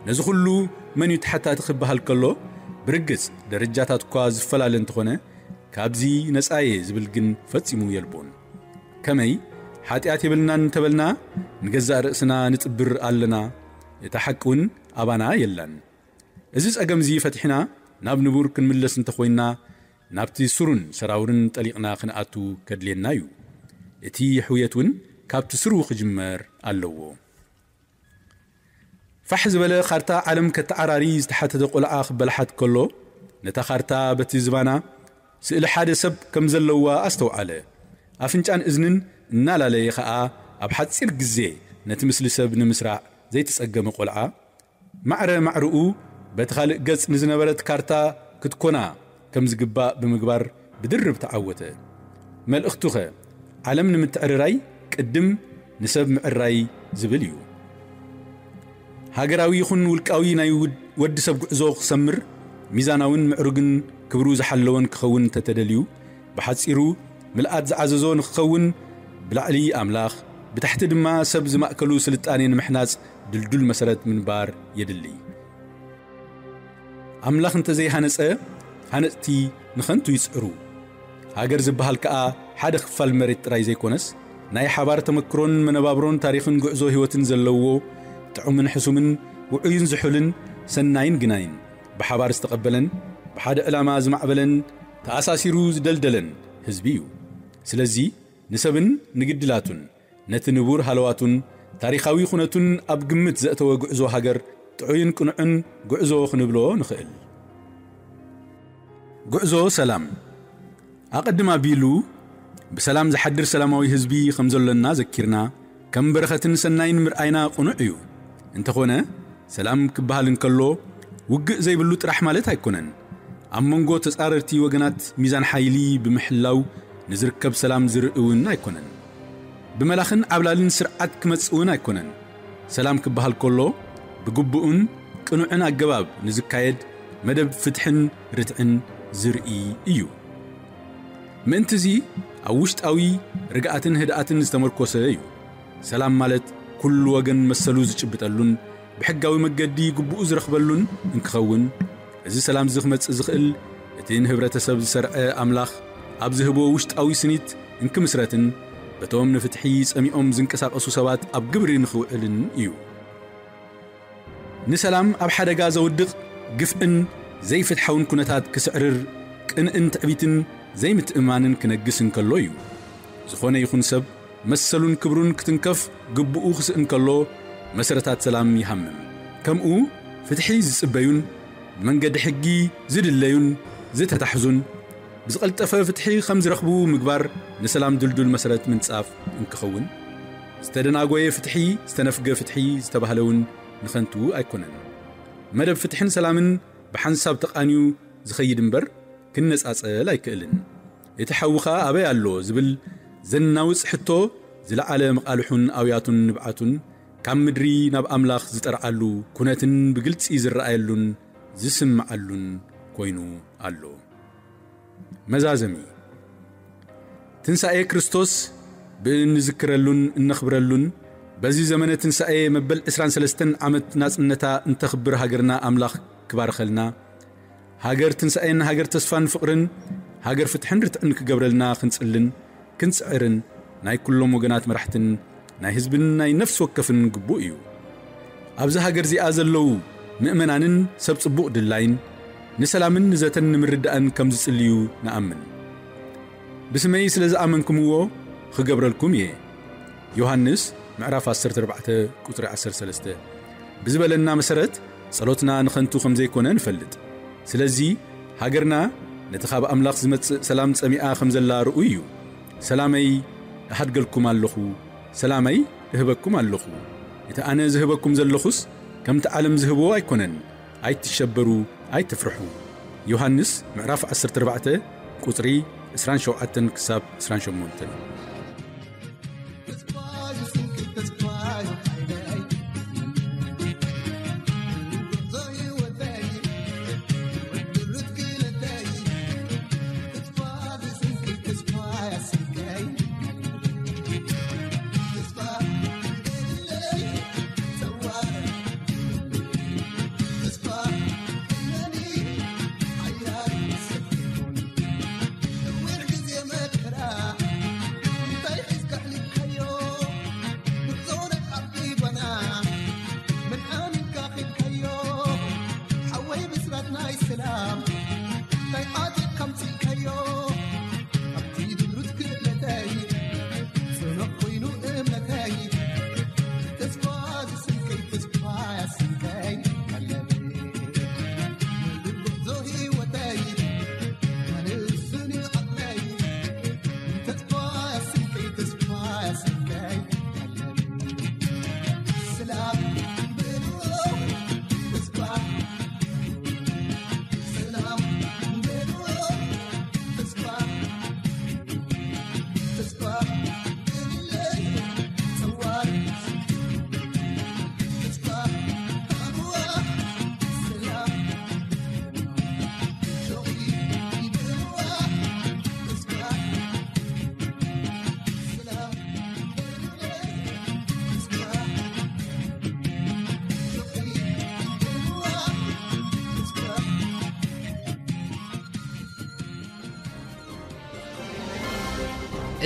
ነዚ ኩሉ መን እዩ ተሓታቲ ክበሃል ከሎ፣ ብርግጽ ደረጃታት እኳ ዝፈላለ እንተኾነ፣ ካብዚ ነጻ እየ ዝብል ግን ፈጺሙ የልቦን። ከመይ ሓጢኣት የብልናን እንተበልና፣ ንገዛእ ርእስና ንጥብር ኣለና። እታ ሓቂ እውን ኣባና የላን። እዚ ጸገም እዚ ፈቲሕና ናብ ንቡር ክንምለስ እንተኾይንና፣ ናብቲ ስሩን ሰራውርን ጠሊቕና ክንኣቱ ከድልየና እዩ። እቲ ሕውየት እውን ካብቲ ስሩ ክጅመር ኣለዎ። ፋሕ ዝበለ ካርታ ዓለም ከተዓራሪ ዝተሓተተ ቆልዓ ክበላሓት ከሎ፣ ነታ ካርታ በቲ ዝባና ስእሊ ሓደ ሰብ ከም ዘለዋ ኣስተውዓለ። ኣፍንጫን እዝንን እናላለየ ኸኣ ኣብ ሓጺር ግዜ ነቲ ምስሊ ሰብ ንምስራዕ ዘይተጸገመ ቆልዓ፣ ማዕረ ማዕርኡ በቲ ካልእ ገጽ ንዝነበረት ካርታ ክትኮና ከም ዝግባእ ብምግባር ብድርብ ተዓወተ። መልእኽቱኸ፣ ዓለም ንምትዕርራይ ቅድም ንሰብ ምዕራይ ዝብል እዩ። ሃገራዊ ይኹን ውልቃዊ ናይ ውድ-፣ ወዲ ሰብ ጉዕዞ ክሰምር፣ ሚዛናውን ምዕሩግን ክብሩ ዝሓለወን ክኸውን እንተተደልዩ፣ ብሓጺሩ ምልኣት ዝዓዘዞ ንክኸውን ብላዕሊ ኣምላኽ፣ ብታሕቲ ድማ ሰብ ዝማእከሉ ስልጣኔ ንምሕናጽ ድልዱል መሰረት ምንባር የድሊ። ኣምላኽ እንተዘይሃነጸ፣ ሃነጽቲ ንኸንቱ ይጽዕሩ። ሃገር ዝበሃል ከኣ ሓደ ክፋል መሬት ጥራይ ዘይኮነስ፣ ናይ ሓባር ተመክሮን መነባብሮን ታሪኽን ጉዕዞ ህይወትን ዘለዎ፣ ጥዑምን ሕሱምን፣ ውዑይን ዝሑልን፣ ሰናይን ግናይን፣ ብሓባር ዝተቐበለን፣ ብሓደ ዕላማ ዝማዕበለን፣ ተኣሳሲሩ ዝደልደለን ህዝቢ እዩ። ስለዚ፣ ንሰብን ንግድላቱን፣ ነቲ ንቡር ሃለዋቱን ታሪኻዊ ኩነቱን ኣብ ግምት ዘእተወ ጉዕዞ ሃገር ጥዑይን ቅኑዕን ጉዕዞ ክንብሎ ንኽእል። ጉዕዞ ሰላም። ኣቐድም ኣቢሉ ብሰላም ዝሓድር ሰላማዊ ህዝቢ ከም ዘሎና ዘኪርና፣ ከም በረኸትን ሰናይን ምርኣይና ቅኑዕ እዩ። እንተኾነ፣ ሰላም ክበሃል እንከሎ፣ ውግእ ዘይብሉ ጥራሕ ማለት ኣይኮነን። ኣብ መንጎ ተጻረርቲ ወገናት ሚዛን ሓይሊ ብምሕላው ንዝርከብ ሰላም ዝርኢ እውን ኣይኮነን። ብመላኽን ዓብላልን ስርዓት ክመጽእ እውን ኣይኮነን። ሰላም ክበሃል ከሎ ብግቡእን ቅኑዕን ኣገባብ ንዝካየድ መደብ ፍትሕን ርትዕን ዝርኢ እዩ። ምእንትዚ ኣብ ውሽጣዊ ርግኣትን ህድኣትን ዝተመርኮሰ እዩ። ሰላም ማለት ኩሉ ወገን መሰሉ ዝጭብጠሉን ብሕጋዊ መገዲ ግቡኡ ዝረኽበሉን እንክኸውን፣ እዚ ሰላም እዚ ክመጽእ ዝኽእል እቲ ንህብረተሰብ ዝሰርዐ ኣምላኽ ኣብ ዝህቦ ውሽጣዊ ስኒት እንክምስረትን በቶም ንፍትሒ ጸሚኦም ዝንቀሳቐሱ ሰባት ኣብ ግብሪ ንኽውዕልን እዩ። ንሰላም ኣብ ሓደጋ ዘውድቕ ግፍዕን ዘይፍትሓውን ኩነታት ክስዕርር፣ ቅንእን ትዕቢትን ዘይምትእማንን ክነግስ እንከሎ እዩ። ዝኾነ ይኹን ሰብ መሰሉን ክብሩን ክትንከፍ ግቡኡ ክስእን ከሎ፣ መሰረታት ሰላም ይሃምም። ከምኡ ፍትሒ ዝጽበዩን ብመንገዲ ሕጊ ዝድለዩን ዝተታሕዙን ብዝቐልጠፈ ፍትሒ ከም ዝረኽቡ ምግባር ንሰላም ድልዱል መሰረት ምንጻፍ እንክኸውን፣ ዝተደናጎየ ፍትሒ፣ ዝተነፍገ ፍትሒ ዝተባህለ እውን ንኸንቱ ኣይኮነን። መደብ ፍትሕን ሰላምን ብሓንሳብ ተቓንዩ ዝኸይድ እምበር ክነጻጸል ኣይክእልን። እቲ ሓዊ ኸኣ ኣበይ ኣሎ ዝብል ዘናውጽ ሕቶ ዝለዓለ መቓልሑን ኣውያቱን ንብዓቱን ካብ ምድሪ ናብ ኣምላኽ ዝጠርዓሉ ኩነትን ብግልጺ ዝረኣየሉን ዝስምዓሉን ኮይኑ ኣሎ። መዛዘሚ ትንሳኤ ክርስቶስ ብእንዝክረሉን እነኽብረሉን በዚ ዘመነ ትንሳኤ መበል ዕስራን ሰለስተን ዓመት ናጽነታ እንተኽብር ሃገርና ኣምላኽ ክባርኸልና፣ ሃገር ትንሳኤን ሃገር ተስፋን ፍቕርን ሃገር ፍትሕን ርትዕን ክገብረልና ክንጽልን ክንጽዕርን ናይ ኩሎም ወገናት መራሕትን ናይ ህዝብን ናይ ነፍሲ ወከፍን ግቡእ እዩ። ኣብዚ ሃገር እዚኣ ዘለዉ ምእመናንን ሰብ ጽቡቕ ድላይን ንሰላምን ንዘተን ንምርዳእን ከም ዝጽልዩ ንኣምን። ብስመይ ስለ ዝኣመንኩምዎ ክገብረልኩም እየ። ዮሃንስ ምዕራፍ ዓሰርተ ኣርባዕተ ቁጽሪ ዓሰርተ ሰለስተ ብዝበለና መሰረት ጸሎትና ንኸንቱ ከም ዘይኮነ ንፈልጥ። ስለዚ ሃገርና ነቲ ካብ ኣምላኽ ዝመጽእ ሰላም ጸሚኣ ከም ዘላ ርኡይ እዩ። ሰላመይ እሃድገልኩም ኣለኹ፣ ሰላመይ እህበኩም ኣለኹ። እቲ ኣነ ዝህበኩም ዘለኹስ ከምቲ ዓለም ዝህብዎ ኣይኮነን። ኣይትሸበሩ፣ ኣይትፍርሑ። ዮሃንስ ምዕራፍ ዓሰርተ ኣርባዕተ ቁጽሪ ዕስራን ሸውዓተን ክሳብ ዕስራን ሸሞንተን።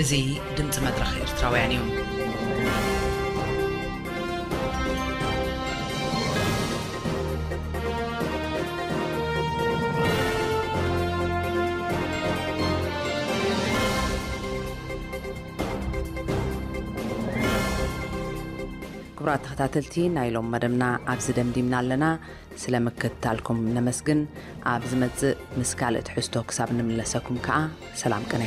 እዚ ድምፂ መድረኽ ኤርትራውያን እዩ። ክቡራት ተኸታተልቲ፣ ናይ ሎም መደብና ኣብዚ ደምዲምና ኣለና። ስለ ምክትታልኩም ነመስግን። ኣብ ዝመጽእ ምስ ካልእ ትሕዝቶ ክሳብ ንምለሰኩም ከኣ ሰላም ቅነ።